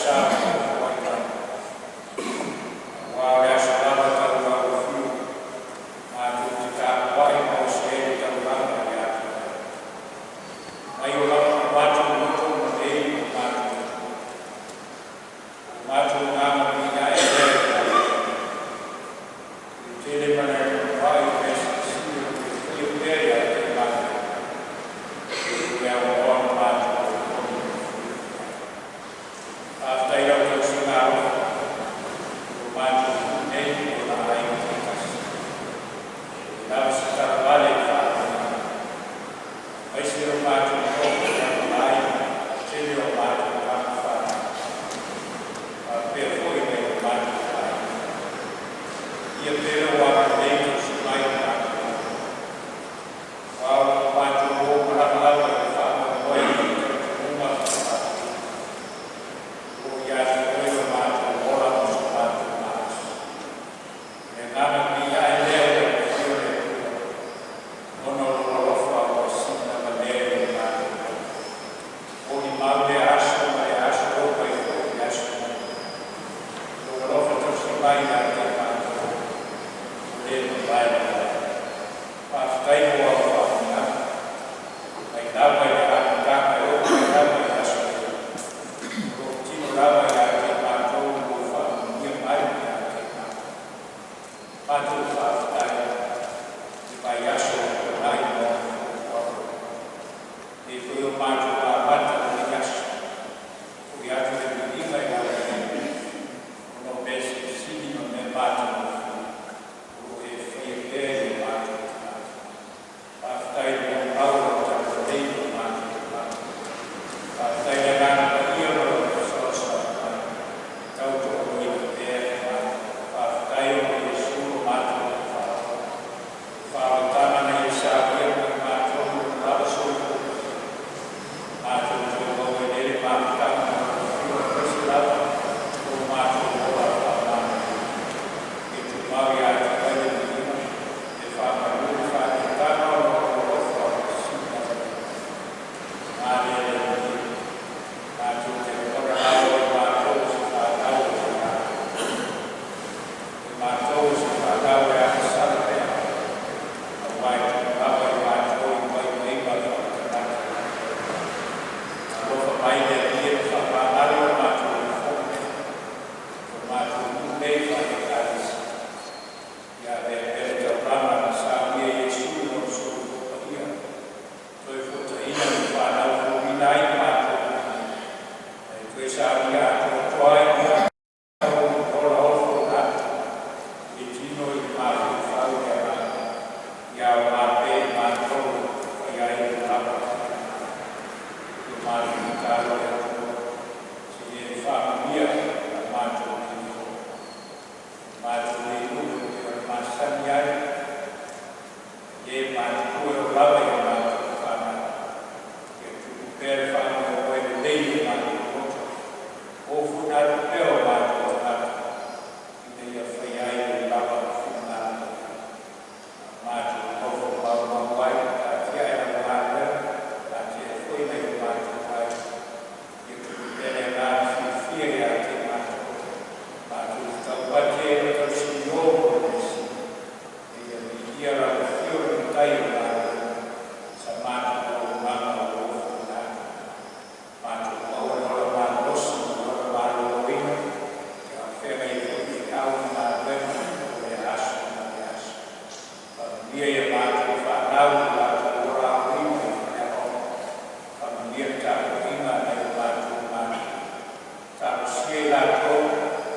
i latou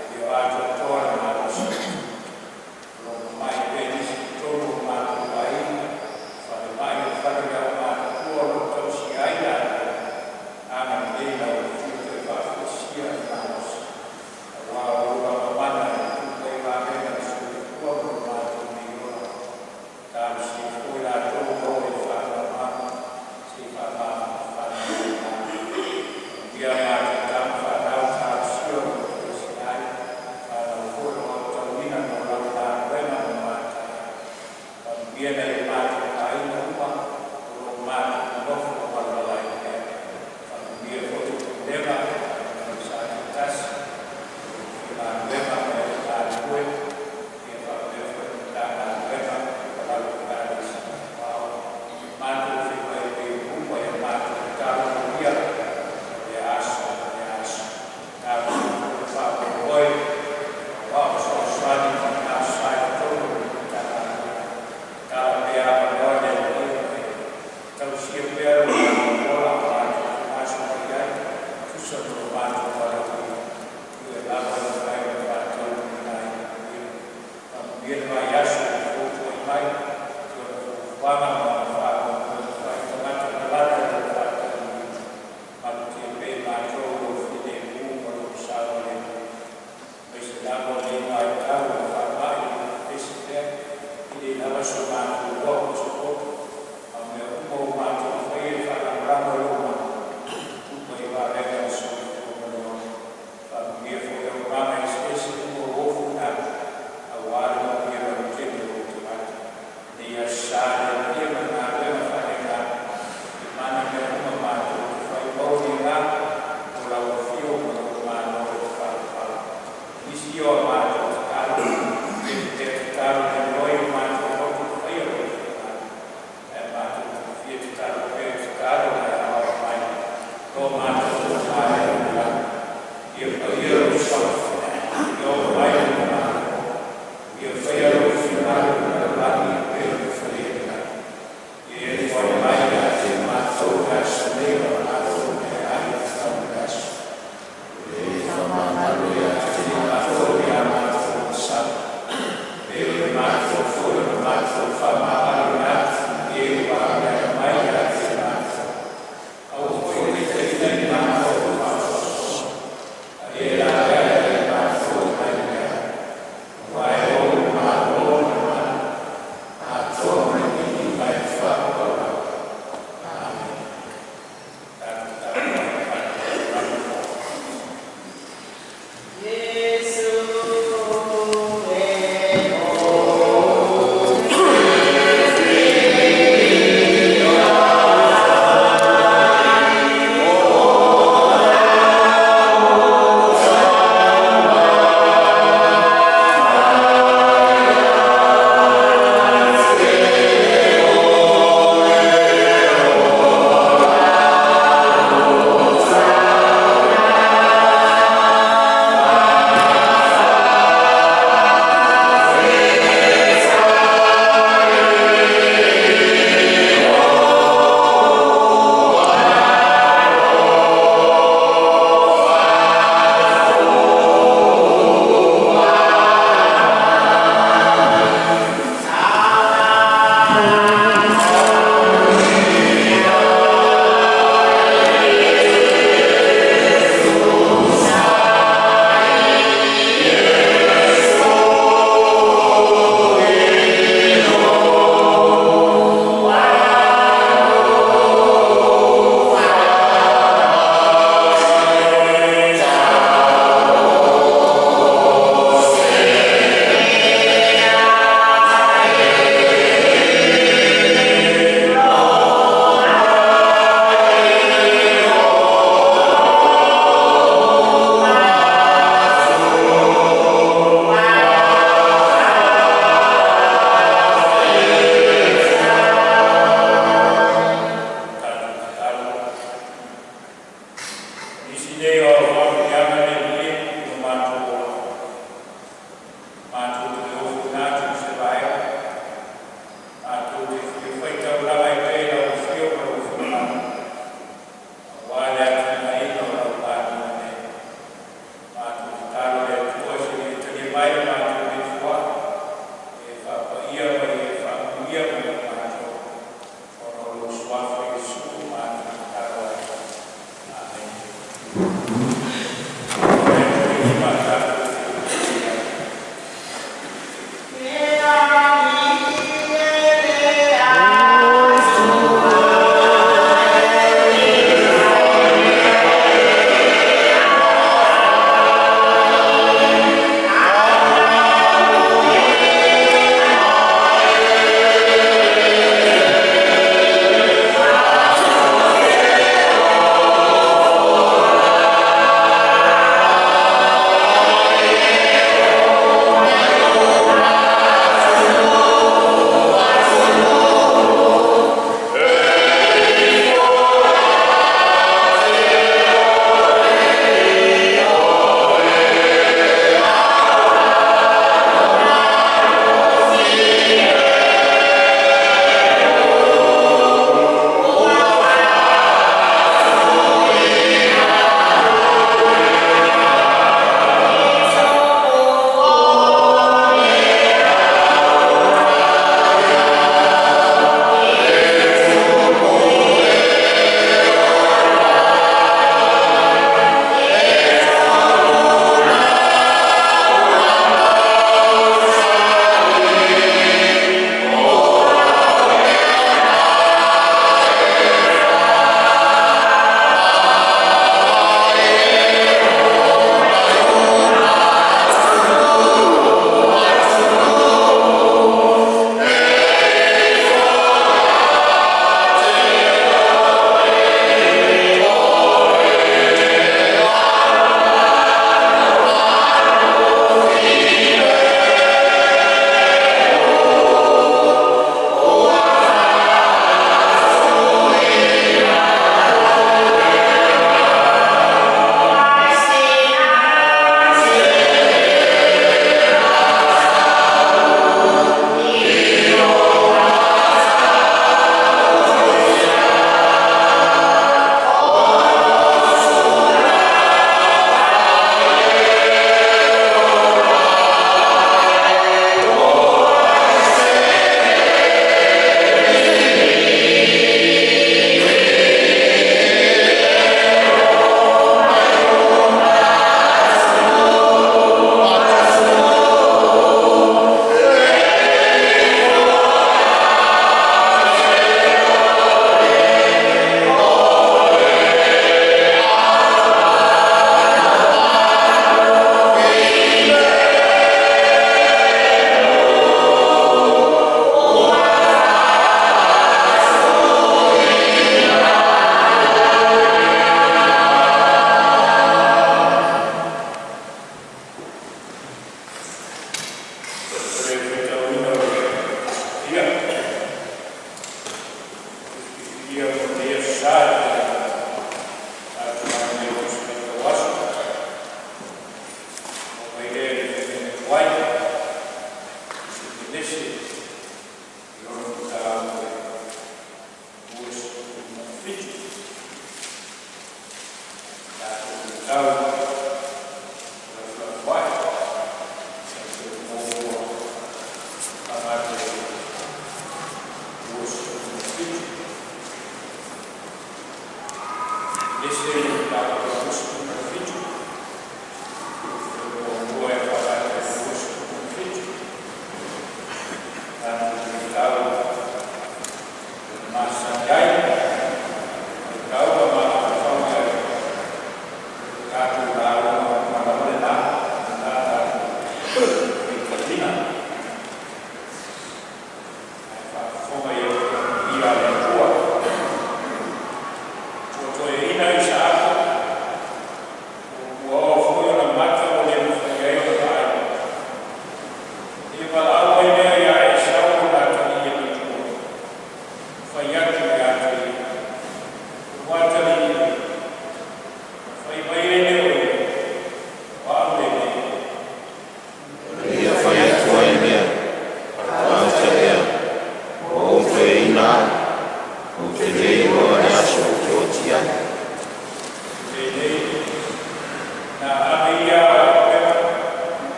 e le o atoatoa le malosi. O lo o mamai pea nisi i totonu o matou aiga, falemai o fale o le aumatutua o lo o tausia ai latou, agalelei i lau Afio toe faafoisia le malosi, aua o lou lava mana e tupu ai vavega o le soifua ma lo matou nei ola. Talosia foi latou ua oo i le faanoanoaga, se i faamafanafana le agaga. Manuia a matou tama fanau, talosia o lo o toesea ai, fanau foi o lo o aotauina mo lau galuega mama taeao. Faamanuia nai o matou aiga uma o lo o matou nonofo ma valavala ai pea. Faamanuia foi le Pulega a le Sa T1, o lo o faigaluega ma e galulue, ia faapea foi le Matagaluega ma lau Ekalesia Aoao. Matou feiloai pea i luma i a matou tatalo molia o lea aso ma lea aso. Talosia foi le faamoemoe aua o fesoasoani mo lena Aso Sa i totonu o le Matagaluega. Tatala pea avanoa e le Atua ma e tausia pea lo matou ola ma matou fegasoloai ai e tusa ma lo matou valaauina, ioe lava e mafai ona faataunuuina ai le galuega. Faamanuia le vaiaso ua foufou mai i ona fuafuaga ma ona faamoemoe fai, tagata malata i lou faataunuuina. Malutia pea i matou lou filemu ma lou saogalemu, aemaise lava o lenei vaitau o le faamai o lo o pepesi pea. E le lava so matou iloa po o se poto, a o mea uma ua matou faia e faalagolago i lou mana, tupu ai vavega o le soifua ma le ola. Faamanuia foi auaunaga eseese uma ua ofuina atu aua le manuia lautele o ou tagata. Lenei Aso Sa le Alii ma le galuega faaleagaga, e mana mea uma matou te fai, maua ni agaga o lau afio ma lou malo e tafalafala. Nisi o a matou tatalo, e tatalo lenoi o matou loto e faia lou finagalo, ae matou te fia tatalo pea i tatalo na e aoao mai lo matou Tama e i le lagi. Ia paia lou sa, ia oo mai lou Malo, ia faia lou finagalo i le lalolagi e pei ona faia i le lagi. Ia e mai ia te matou i le aso nei lo matou meaai e tatau i le aso. E faamagalo ia te matou matou. mai le matou nofoa'i, ia e faapaia ma ia e faamanuia mai ia matou, ona o Lou Suafa Iesu ua matou tatalo ai. Amene. Lima tatou te ai.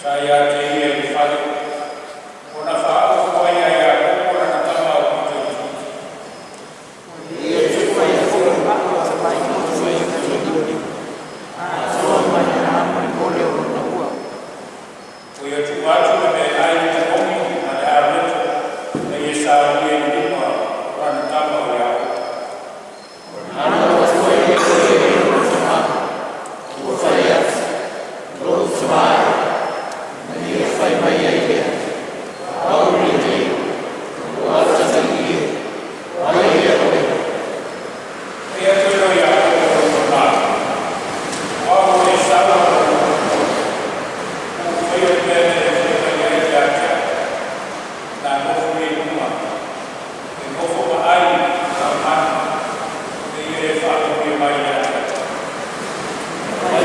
Sa ia te ia i le fale, ona faaopo ai ia Iakopo lana tama aupito itiiti. Ua ia tuu atu le meaai manogi ma le auleta na ia saunia i le lima o lana tama o Iakopo. Ia toe o Iakopo i lona tama, o au o Esau lou matua. Ua ou faia le mea na e fai mai ai ia te au. Na nofo nei i luga, e nofo ma ai ma manu, ina ia e faamanuia mai ia te au. Fai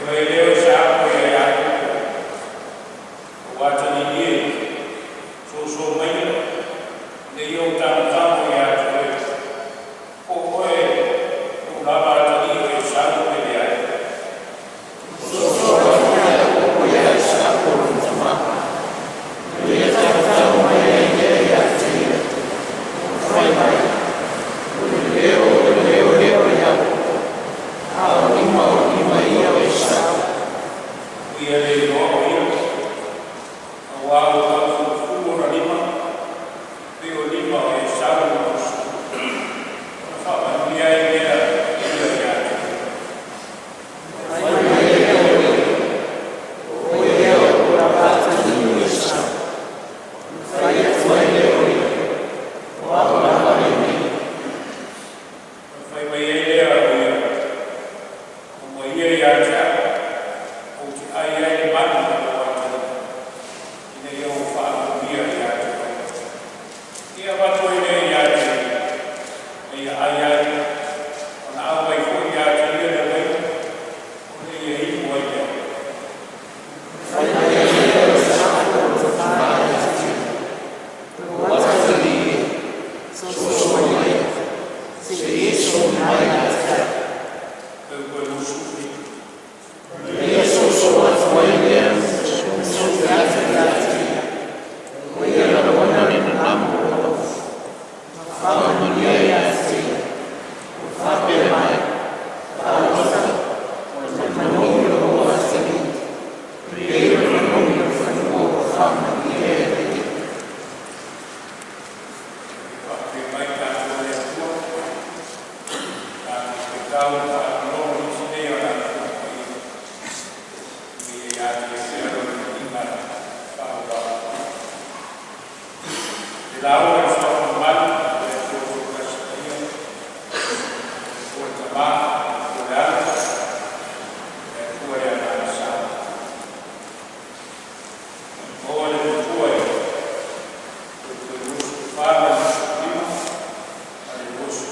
mai lea o Isaako ia Iakopo, o atalii e, soso maia, ina ia ou tagotago ia te oe, po o oe lou lava atalii o Esau pe leai. Ua ia le iloa o ia, auā ua taufulufulu ona lima, pei o lima o Esau lona uso, ona faamanuia ai lea e ia ia te ia. Ona fai mai ai lea o ia, aumaia ia te au, ou te ai ai le manu a lou atalii, ina ia ou faamanuia ia te oe. Ia avatu ai lea ia te ia, na ia ai ai, ona aumai foi ia te ia le uaina, ona ia inu ai lea. Peu 25. Ona le nanamu o lou alofa. Faamanuia ia te ia, faapea mai, faaalofa, o le manogi o lou atalii, pei o le manogi o le fanua ua faamanuia e le Alii. Faapea mai tatou e le Atua, tatou faitau i le faalogo isi nei o lana Tusi Paia, ina ia ia te ia pea lona viiga faaauau. Le lauga i le suafa mamalu o le Atua Toatasi Paia, le Atua le Tama, le Atua le Alo, le Atua le Agaga Sa. Maua le Matua e toe 24 ma le 25 ma le 26.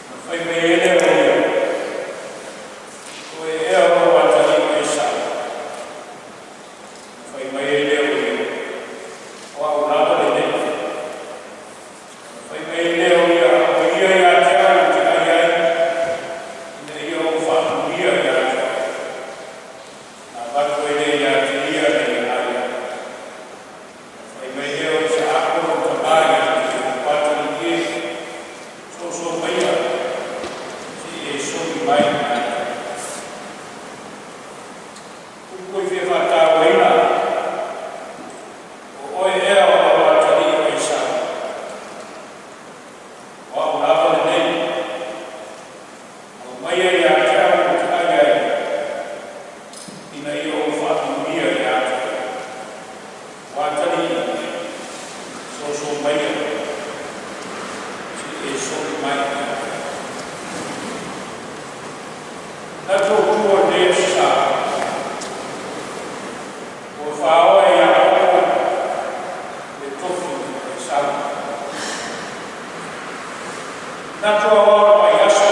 Na fai mai ai lea o ia, o oe ea o lou atalii o Esau? Na fai mai ai lea o ia, o au lava lenei. Na fai mai ai lea o ia, aumaia ia te au ou te ai ai, ina ia ou faamanuia ia te oe. Na avatu ai lea ia te ia na ia ai ai. Na fai mai lea o Isaako lona tama ia te ia, o atalii e, soso maia, se i e sogi mai ia te au. Upu e fia faatauaina, o oe ea o lau atalii o Esau? O au lava lenei. Aumaia ia te au ou te ai ai, ina ia ou faamanuia ia te oe. O atalii, soso maia, se i e sogi mai ia te au. Na tuatua lenei aso sa, ua faoa e Iakopo le tofi o Esau. Na tuaoa le vaiaso.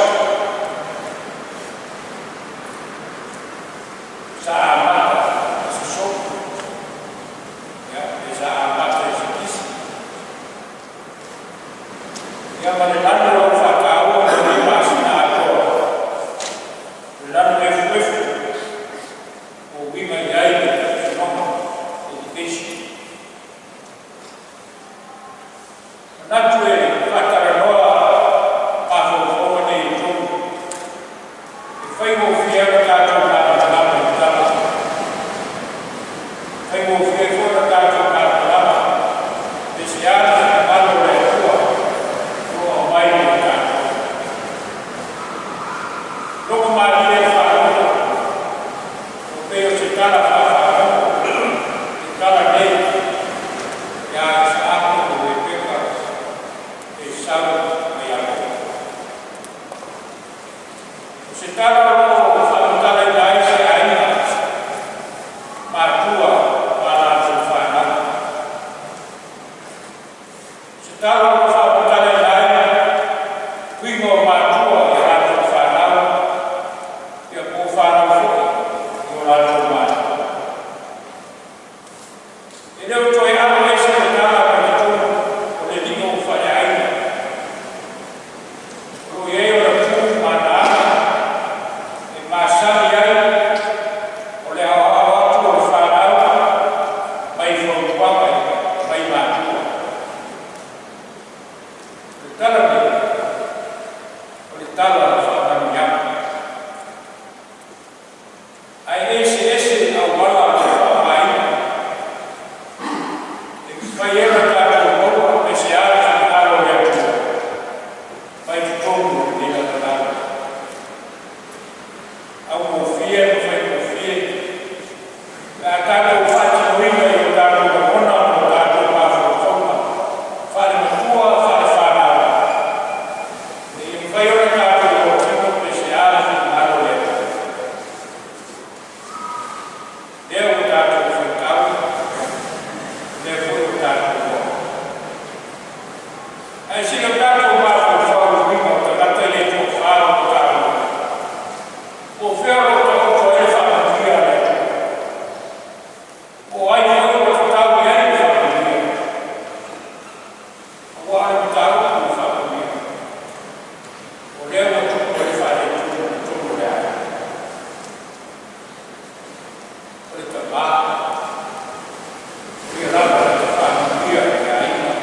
Le lanu efuefu ua uiga i ai le tautinoga, education. Manatu e faatalanoa mafaufauga nei e tolu, e faigofie ai ona tatou malamalama i tala, e faigofie ai foi ona tatou malamalama pe se a le finagalo o le Atua o lo o aumai mo i tatou. Logomalie le faalogo, ua pei o se tala faafagogo le tala nei ia Isaako ma Lepeka, Esau ma Iakopo. O se tala o lo o faamatalaina ai se aiga matua ma latou fanau. O se tala o lo o faamatalaina ai uiga o matua i latou fanau, ia po o fanau foi i o latou matua. E le o toe alo ese le tala mai totonu o le lio o faleaiga. O lo o i ai ona tu ma ana aga e masani ai o le aoao atu o le fanau mai fautuaga mai matua. O le tala nei, o le tala o faamanuiaga. Ae eseese auala o le faaaogaina. E mafai ai ona tatou maua pe se a le finagalo o le Atua mai totonu o lenei lalolagi. Augofie ma faigofie pe a tatou faatinoina i o tatou lagona ma o tatou mafaufauga faale-matua faale-fanau ina ia mafai ona tatou iloatino pe se a le finagalo o le Atua. Lea ua tatou faitau, lea foi ua tatou iloa. Ae se i o tatou mafaufau i uiga o tagata ia e toafa ua taua. Po o fea o lo o taoto ai le faamanuia a le Atua? Po o ai foi o lo o tatau i ai le faamanuia? Aua o le mataupu o le faamanuia, o lea ua tupu ai le faaletonu i totonu o le aiga. O le tamā, o ia lava na te faamanuia i le aiga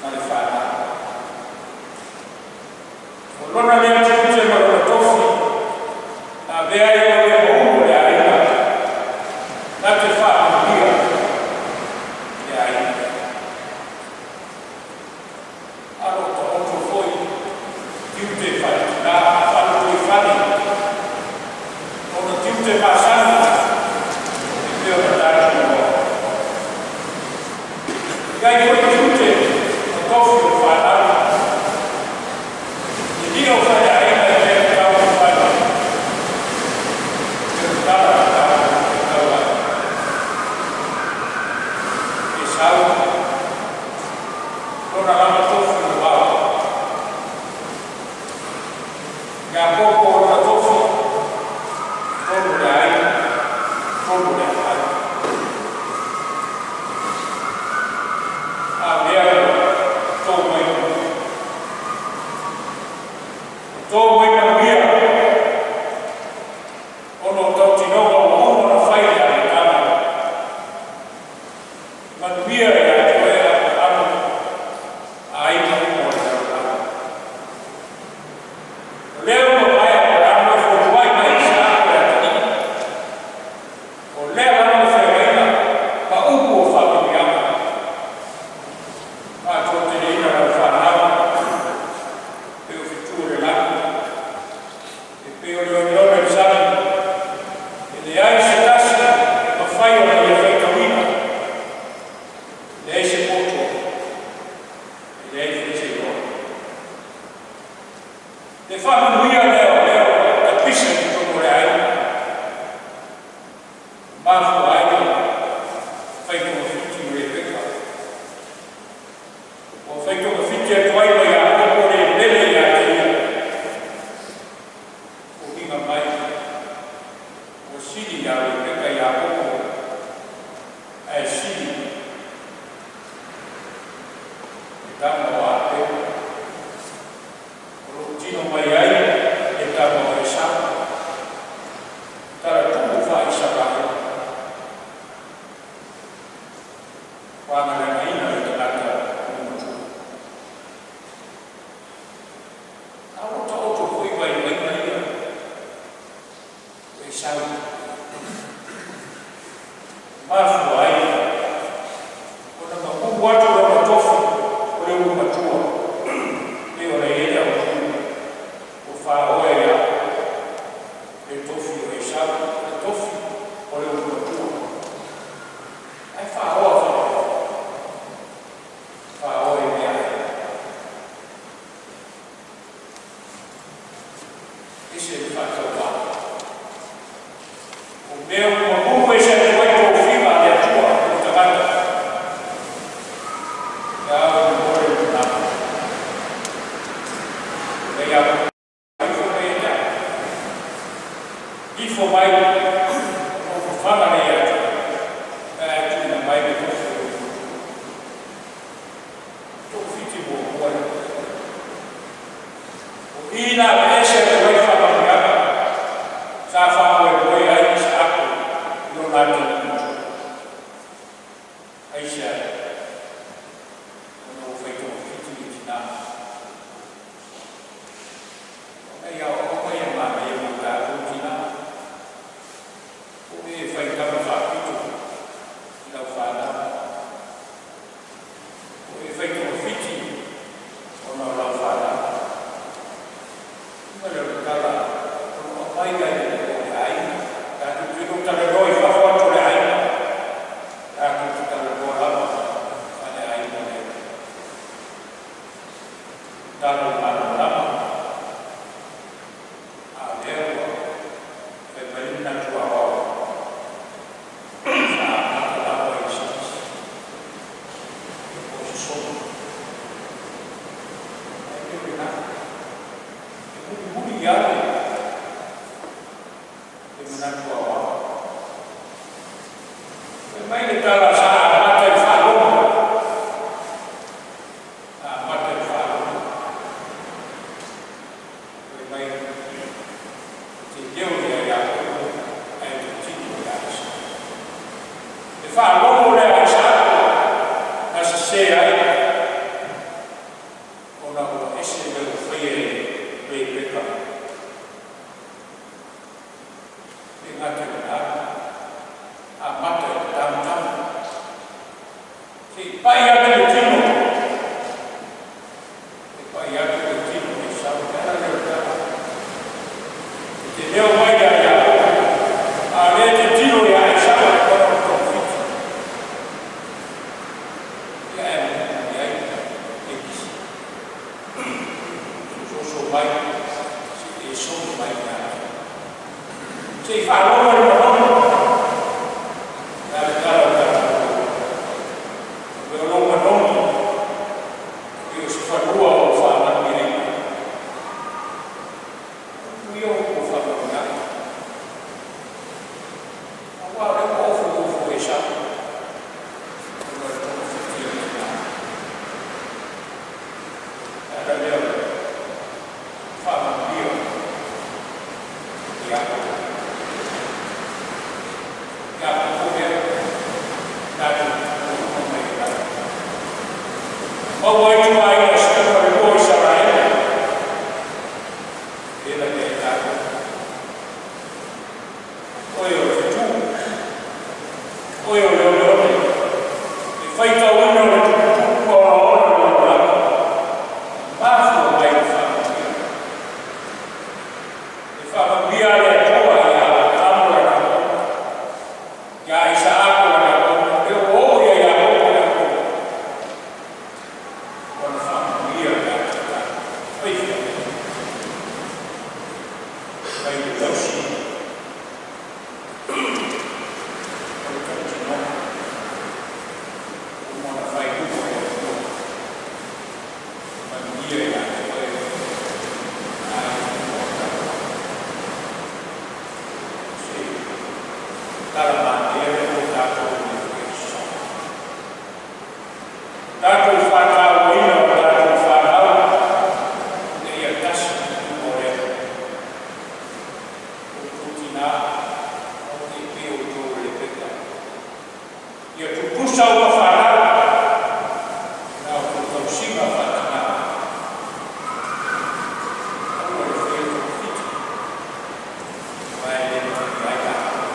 ma le fanau. O lona lea tiute ma lona tofi, na avea ai o ia ma ulu o le aiga, na te faamanuia i le aiga. A o lo o taoto foi tiute faaletinā, faalotoifale, ona tiute masani e pei ona tatou iloa. E i ai foi tiute ma tofi o fanau. Le lio o faleaiga e le tatau ona fai. E o le tala na tatou faitau ai. Esau, lona lava tofi o le vao. Iakopo, lona tofi, totonu o le aiga, totonu o le aai. A o lea ua to mai manuia. Ua to mai manuia ona o tautinoga ua uma ona fai i le amataga. Manuia ia te oe Aperahama, aiga uma o le lalolagi. O lea ua maea Aperahama e fotuai mai Isaako e atalii. O lea lava le feagaiga ma upu o faamanuiaga. Faatoateleina lau fanau, pei o fetu o le lagi, e pei o le oneone o le sami, e leai se tasi e mafai ona ia faitauina, e leai se poto, e leai foi se iloa. Le faamanuia lea o lea ua tapisa i totonu o le aiga, mafua ai ona faitogafiti o Rebeka. Ua faitogafiti atu ai ma Iakopo le pele ia te ia. Foliga mai ua sili ia Rebeka Iakopo, ae sili le tama o Apeu. O lo o tino mai ai le tama o Esau. Lea ua mamu ese atu ai tofiga a le Atua i le tagata, e ao i le moe o le manatu. Ina ia ifo mai ia te au, ifo mai ona ou fafaga lea ia te oe, pe a e tuuina mai le tofi o lou loto. Togafiti muamua lea. O i na aveese atu ai faamanuiaga sa faamoemoe ai Isaako i lona atalii matua. Aisea? Ona ua fai togafiti le tina. Ona i aoaoga ia manaia mo tatou tina. Po o e fai tama faapito i lau fanau. Po o e fai togafiti ona o lau fanau. Uiga lea o le tala, o lo o aumai lava i le o le aiga. Tatou te le o talanoa i fafo atu o le aiga, tatou te talanoa lava faale-aiga le tala o le malamalama. A o lea ua fai mai le manatu aoao, sa amata lava i se kisi po o se sogi. Ae pei o lena, e mulimuli i ai le manatu aoao. Fai mai le tala sa amata i le faalogo, sa amata i le faalogo. Fai mai e te leo ia Iakopo ae te tino ia Esau. Le faalogo lea a Isaako na sese ai ona ua ese mea ua faia e Rebeka. E le gata i lena, amata i le tamatamu. Se i pai atu le tino, e pai atu le tino i Esau. O le ala lea o le tala. E te leo mai ia Iakopo, a o lea e te tino ia Esau ona o le togafiti. Ia ae mulimuli ai le kisi. Soso mai, se i e sogi mai ia te. Se i faalogo i le manogi. O le a le tala o le tatou Atua? O lou manogi e o se fanua o faamanuiaina. O upu ia o upu o faamanuiaga. Aua o lea ua ofo ofo Esau ona o le togafiti a le tina. O le ala lea o le faamanuia o Iakopo. Iakopo lea tatou tuuina mai e lalo. Maua ai ituaiga o 12 o Isaraele. E la lea e tatou. Oe o le fetu, oe o le oneone, le faitauina o le tuputupu ma ogaoga o le lalolagi, mafua mai le faamanuia. Le faamanuia a le Atua ia Aperamo lana auauna, ia Isaako lana auauna, lea ua oo ia Iakopo le auauna, ua na faamanuia ia te tatou. Fai fea? Mai le tausi o le tautinoga, ua uma ona fai uma e le Atua, manuia ia te oe ma aiga o tatou. Se tala manaia lea mo tatou i lenei aso. Tatou faatauaina o tatou fanau ina ia tasi i luma o le Atua. Outou tinā, aua ne i pei outou o Rebeka. Ia tutusa uma fanau i la outou tausiga faatinā. Aua le faia togafiti, aua e le manuia ai tatou.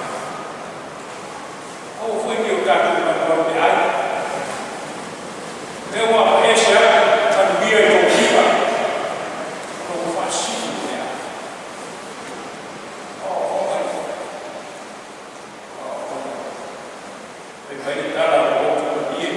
Aua foi ne i o tatou manumalu le ai. Lea ua aveese atu manuia i tofiga ona ua faasili le ai. Aoaoga i aoaoga. Fai mai le tala o lotu malie.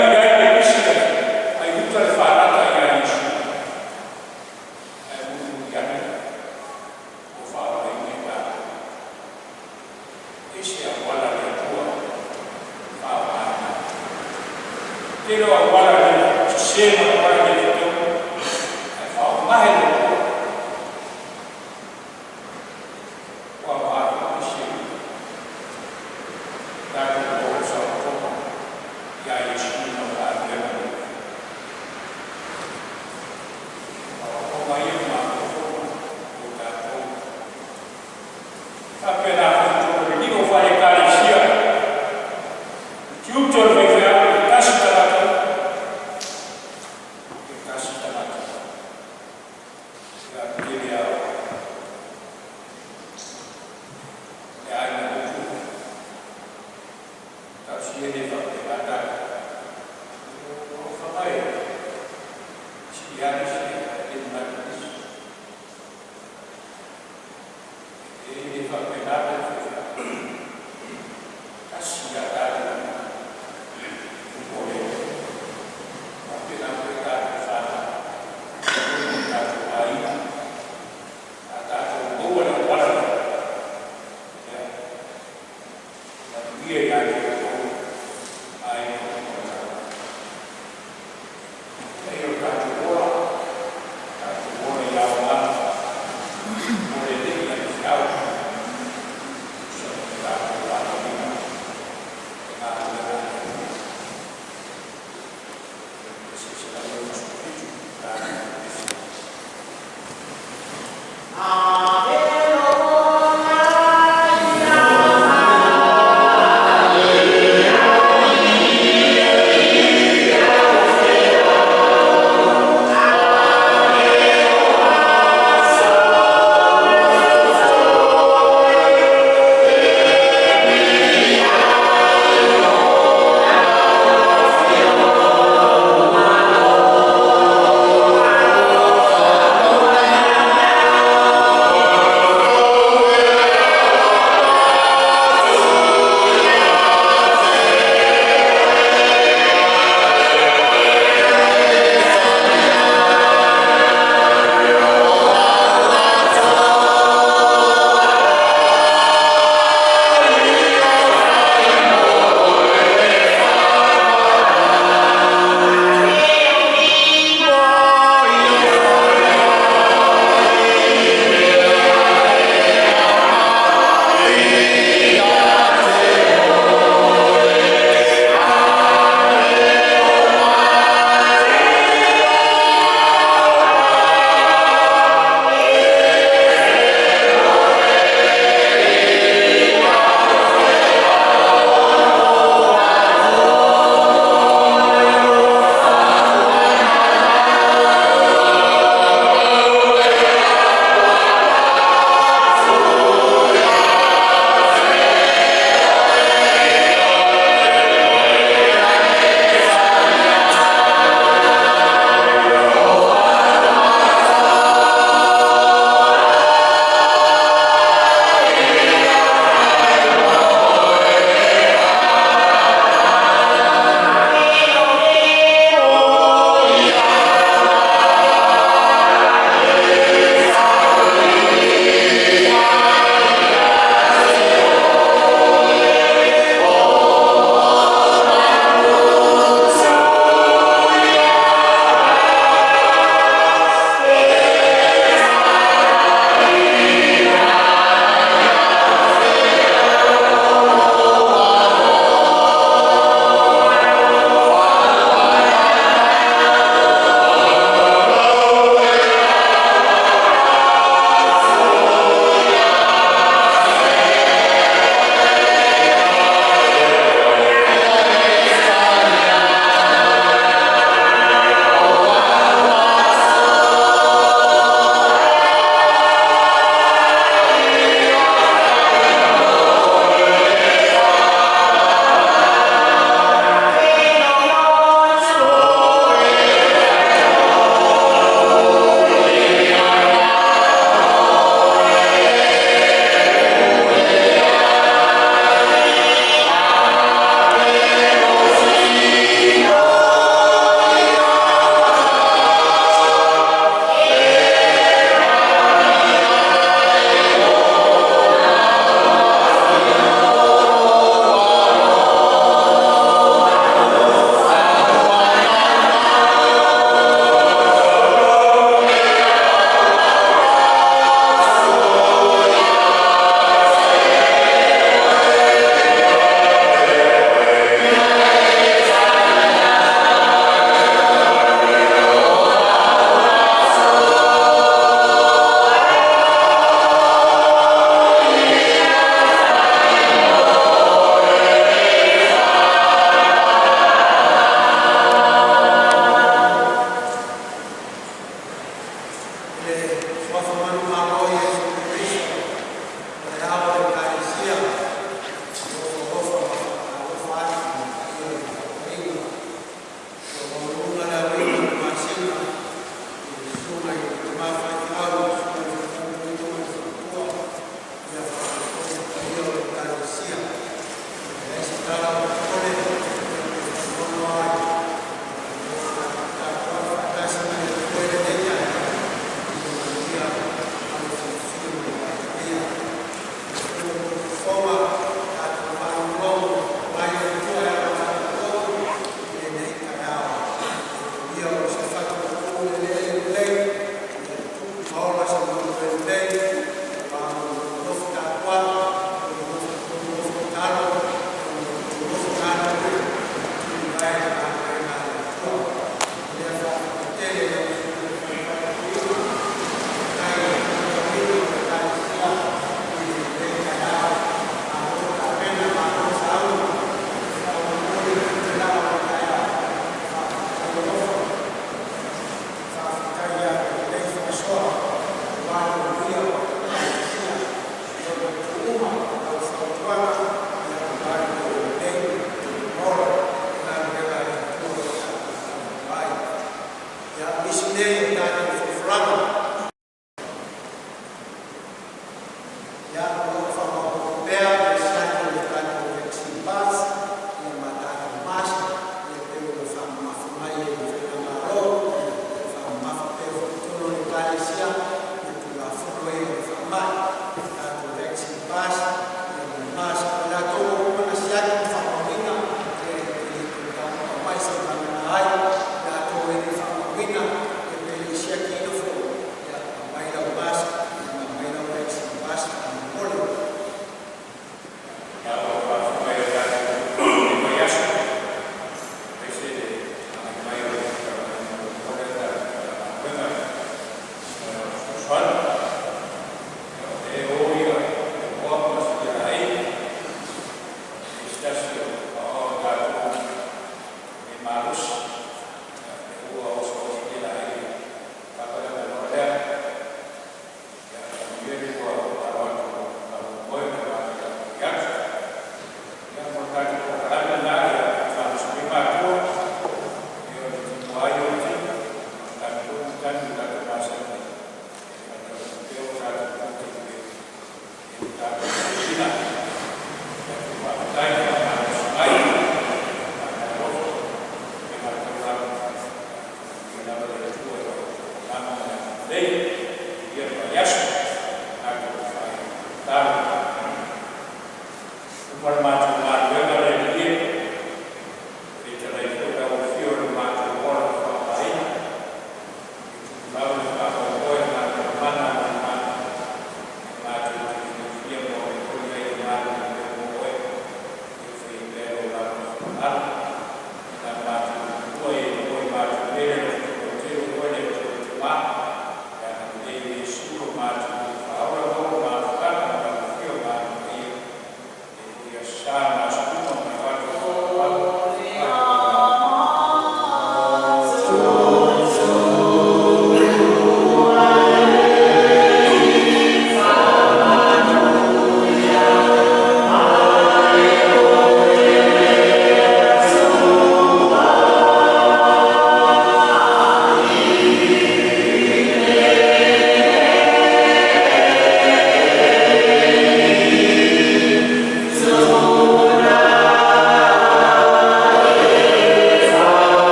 uiga i ai le misi mai uta le faalata ia Iesu, ae mulimuli ane ua faaolaina i tatou. E ese auala a le Atua e faaaogaina ai. Tele o auala le sese ma auala le fetaui, ae faaaoga e le Atua ua aoga foi nisi e tatou o saolotoga ia Iesu ma galuega lelei. O aoaoga ia ma mafaufauga mo tatou. Faapena foi totonu o le lio faale-Ekalesia, tiute o le faifeau, e tasi tagata, e tasi tagata. Ia tele lava o le aiga lotu, tausia e le faapena tatou. O alofaga e sili ane se le manatu i nisi. E le faapena le faifeau. Tasi ia tatou popolega. Faapena foi tatou fanau, o tatou aiga, a tatou maua le auala lea, ia, manuia ia te outou aiga uma o tatou. E o tatou ola, tatou ola i aoga, mo le alii a le feau, sa o tatou valaauina e galuega a le Atua. 167, tatou. Ave Nei.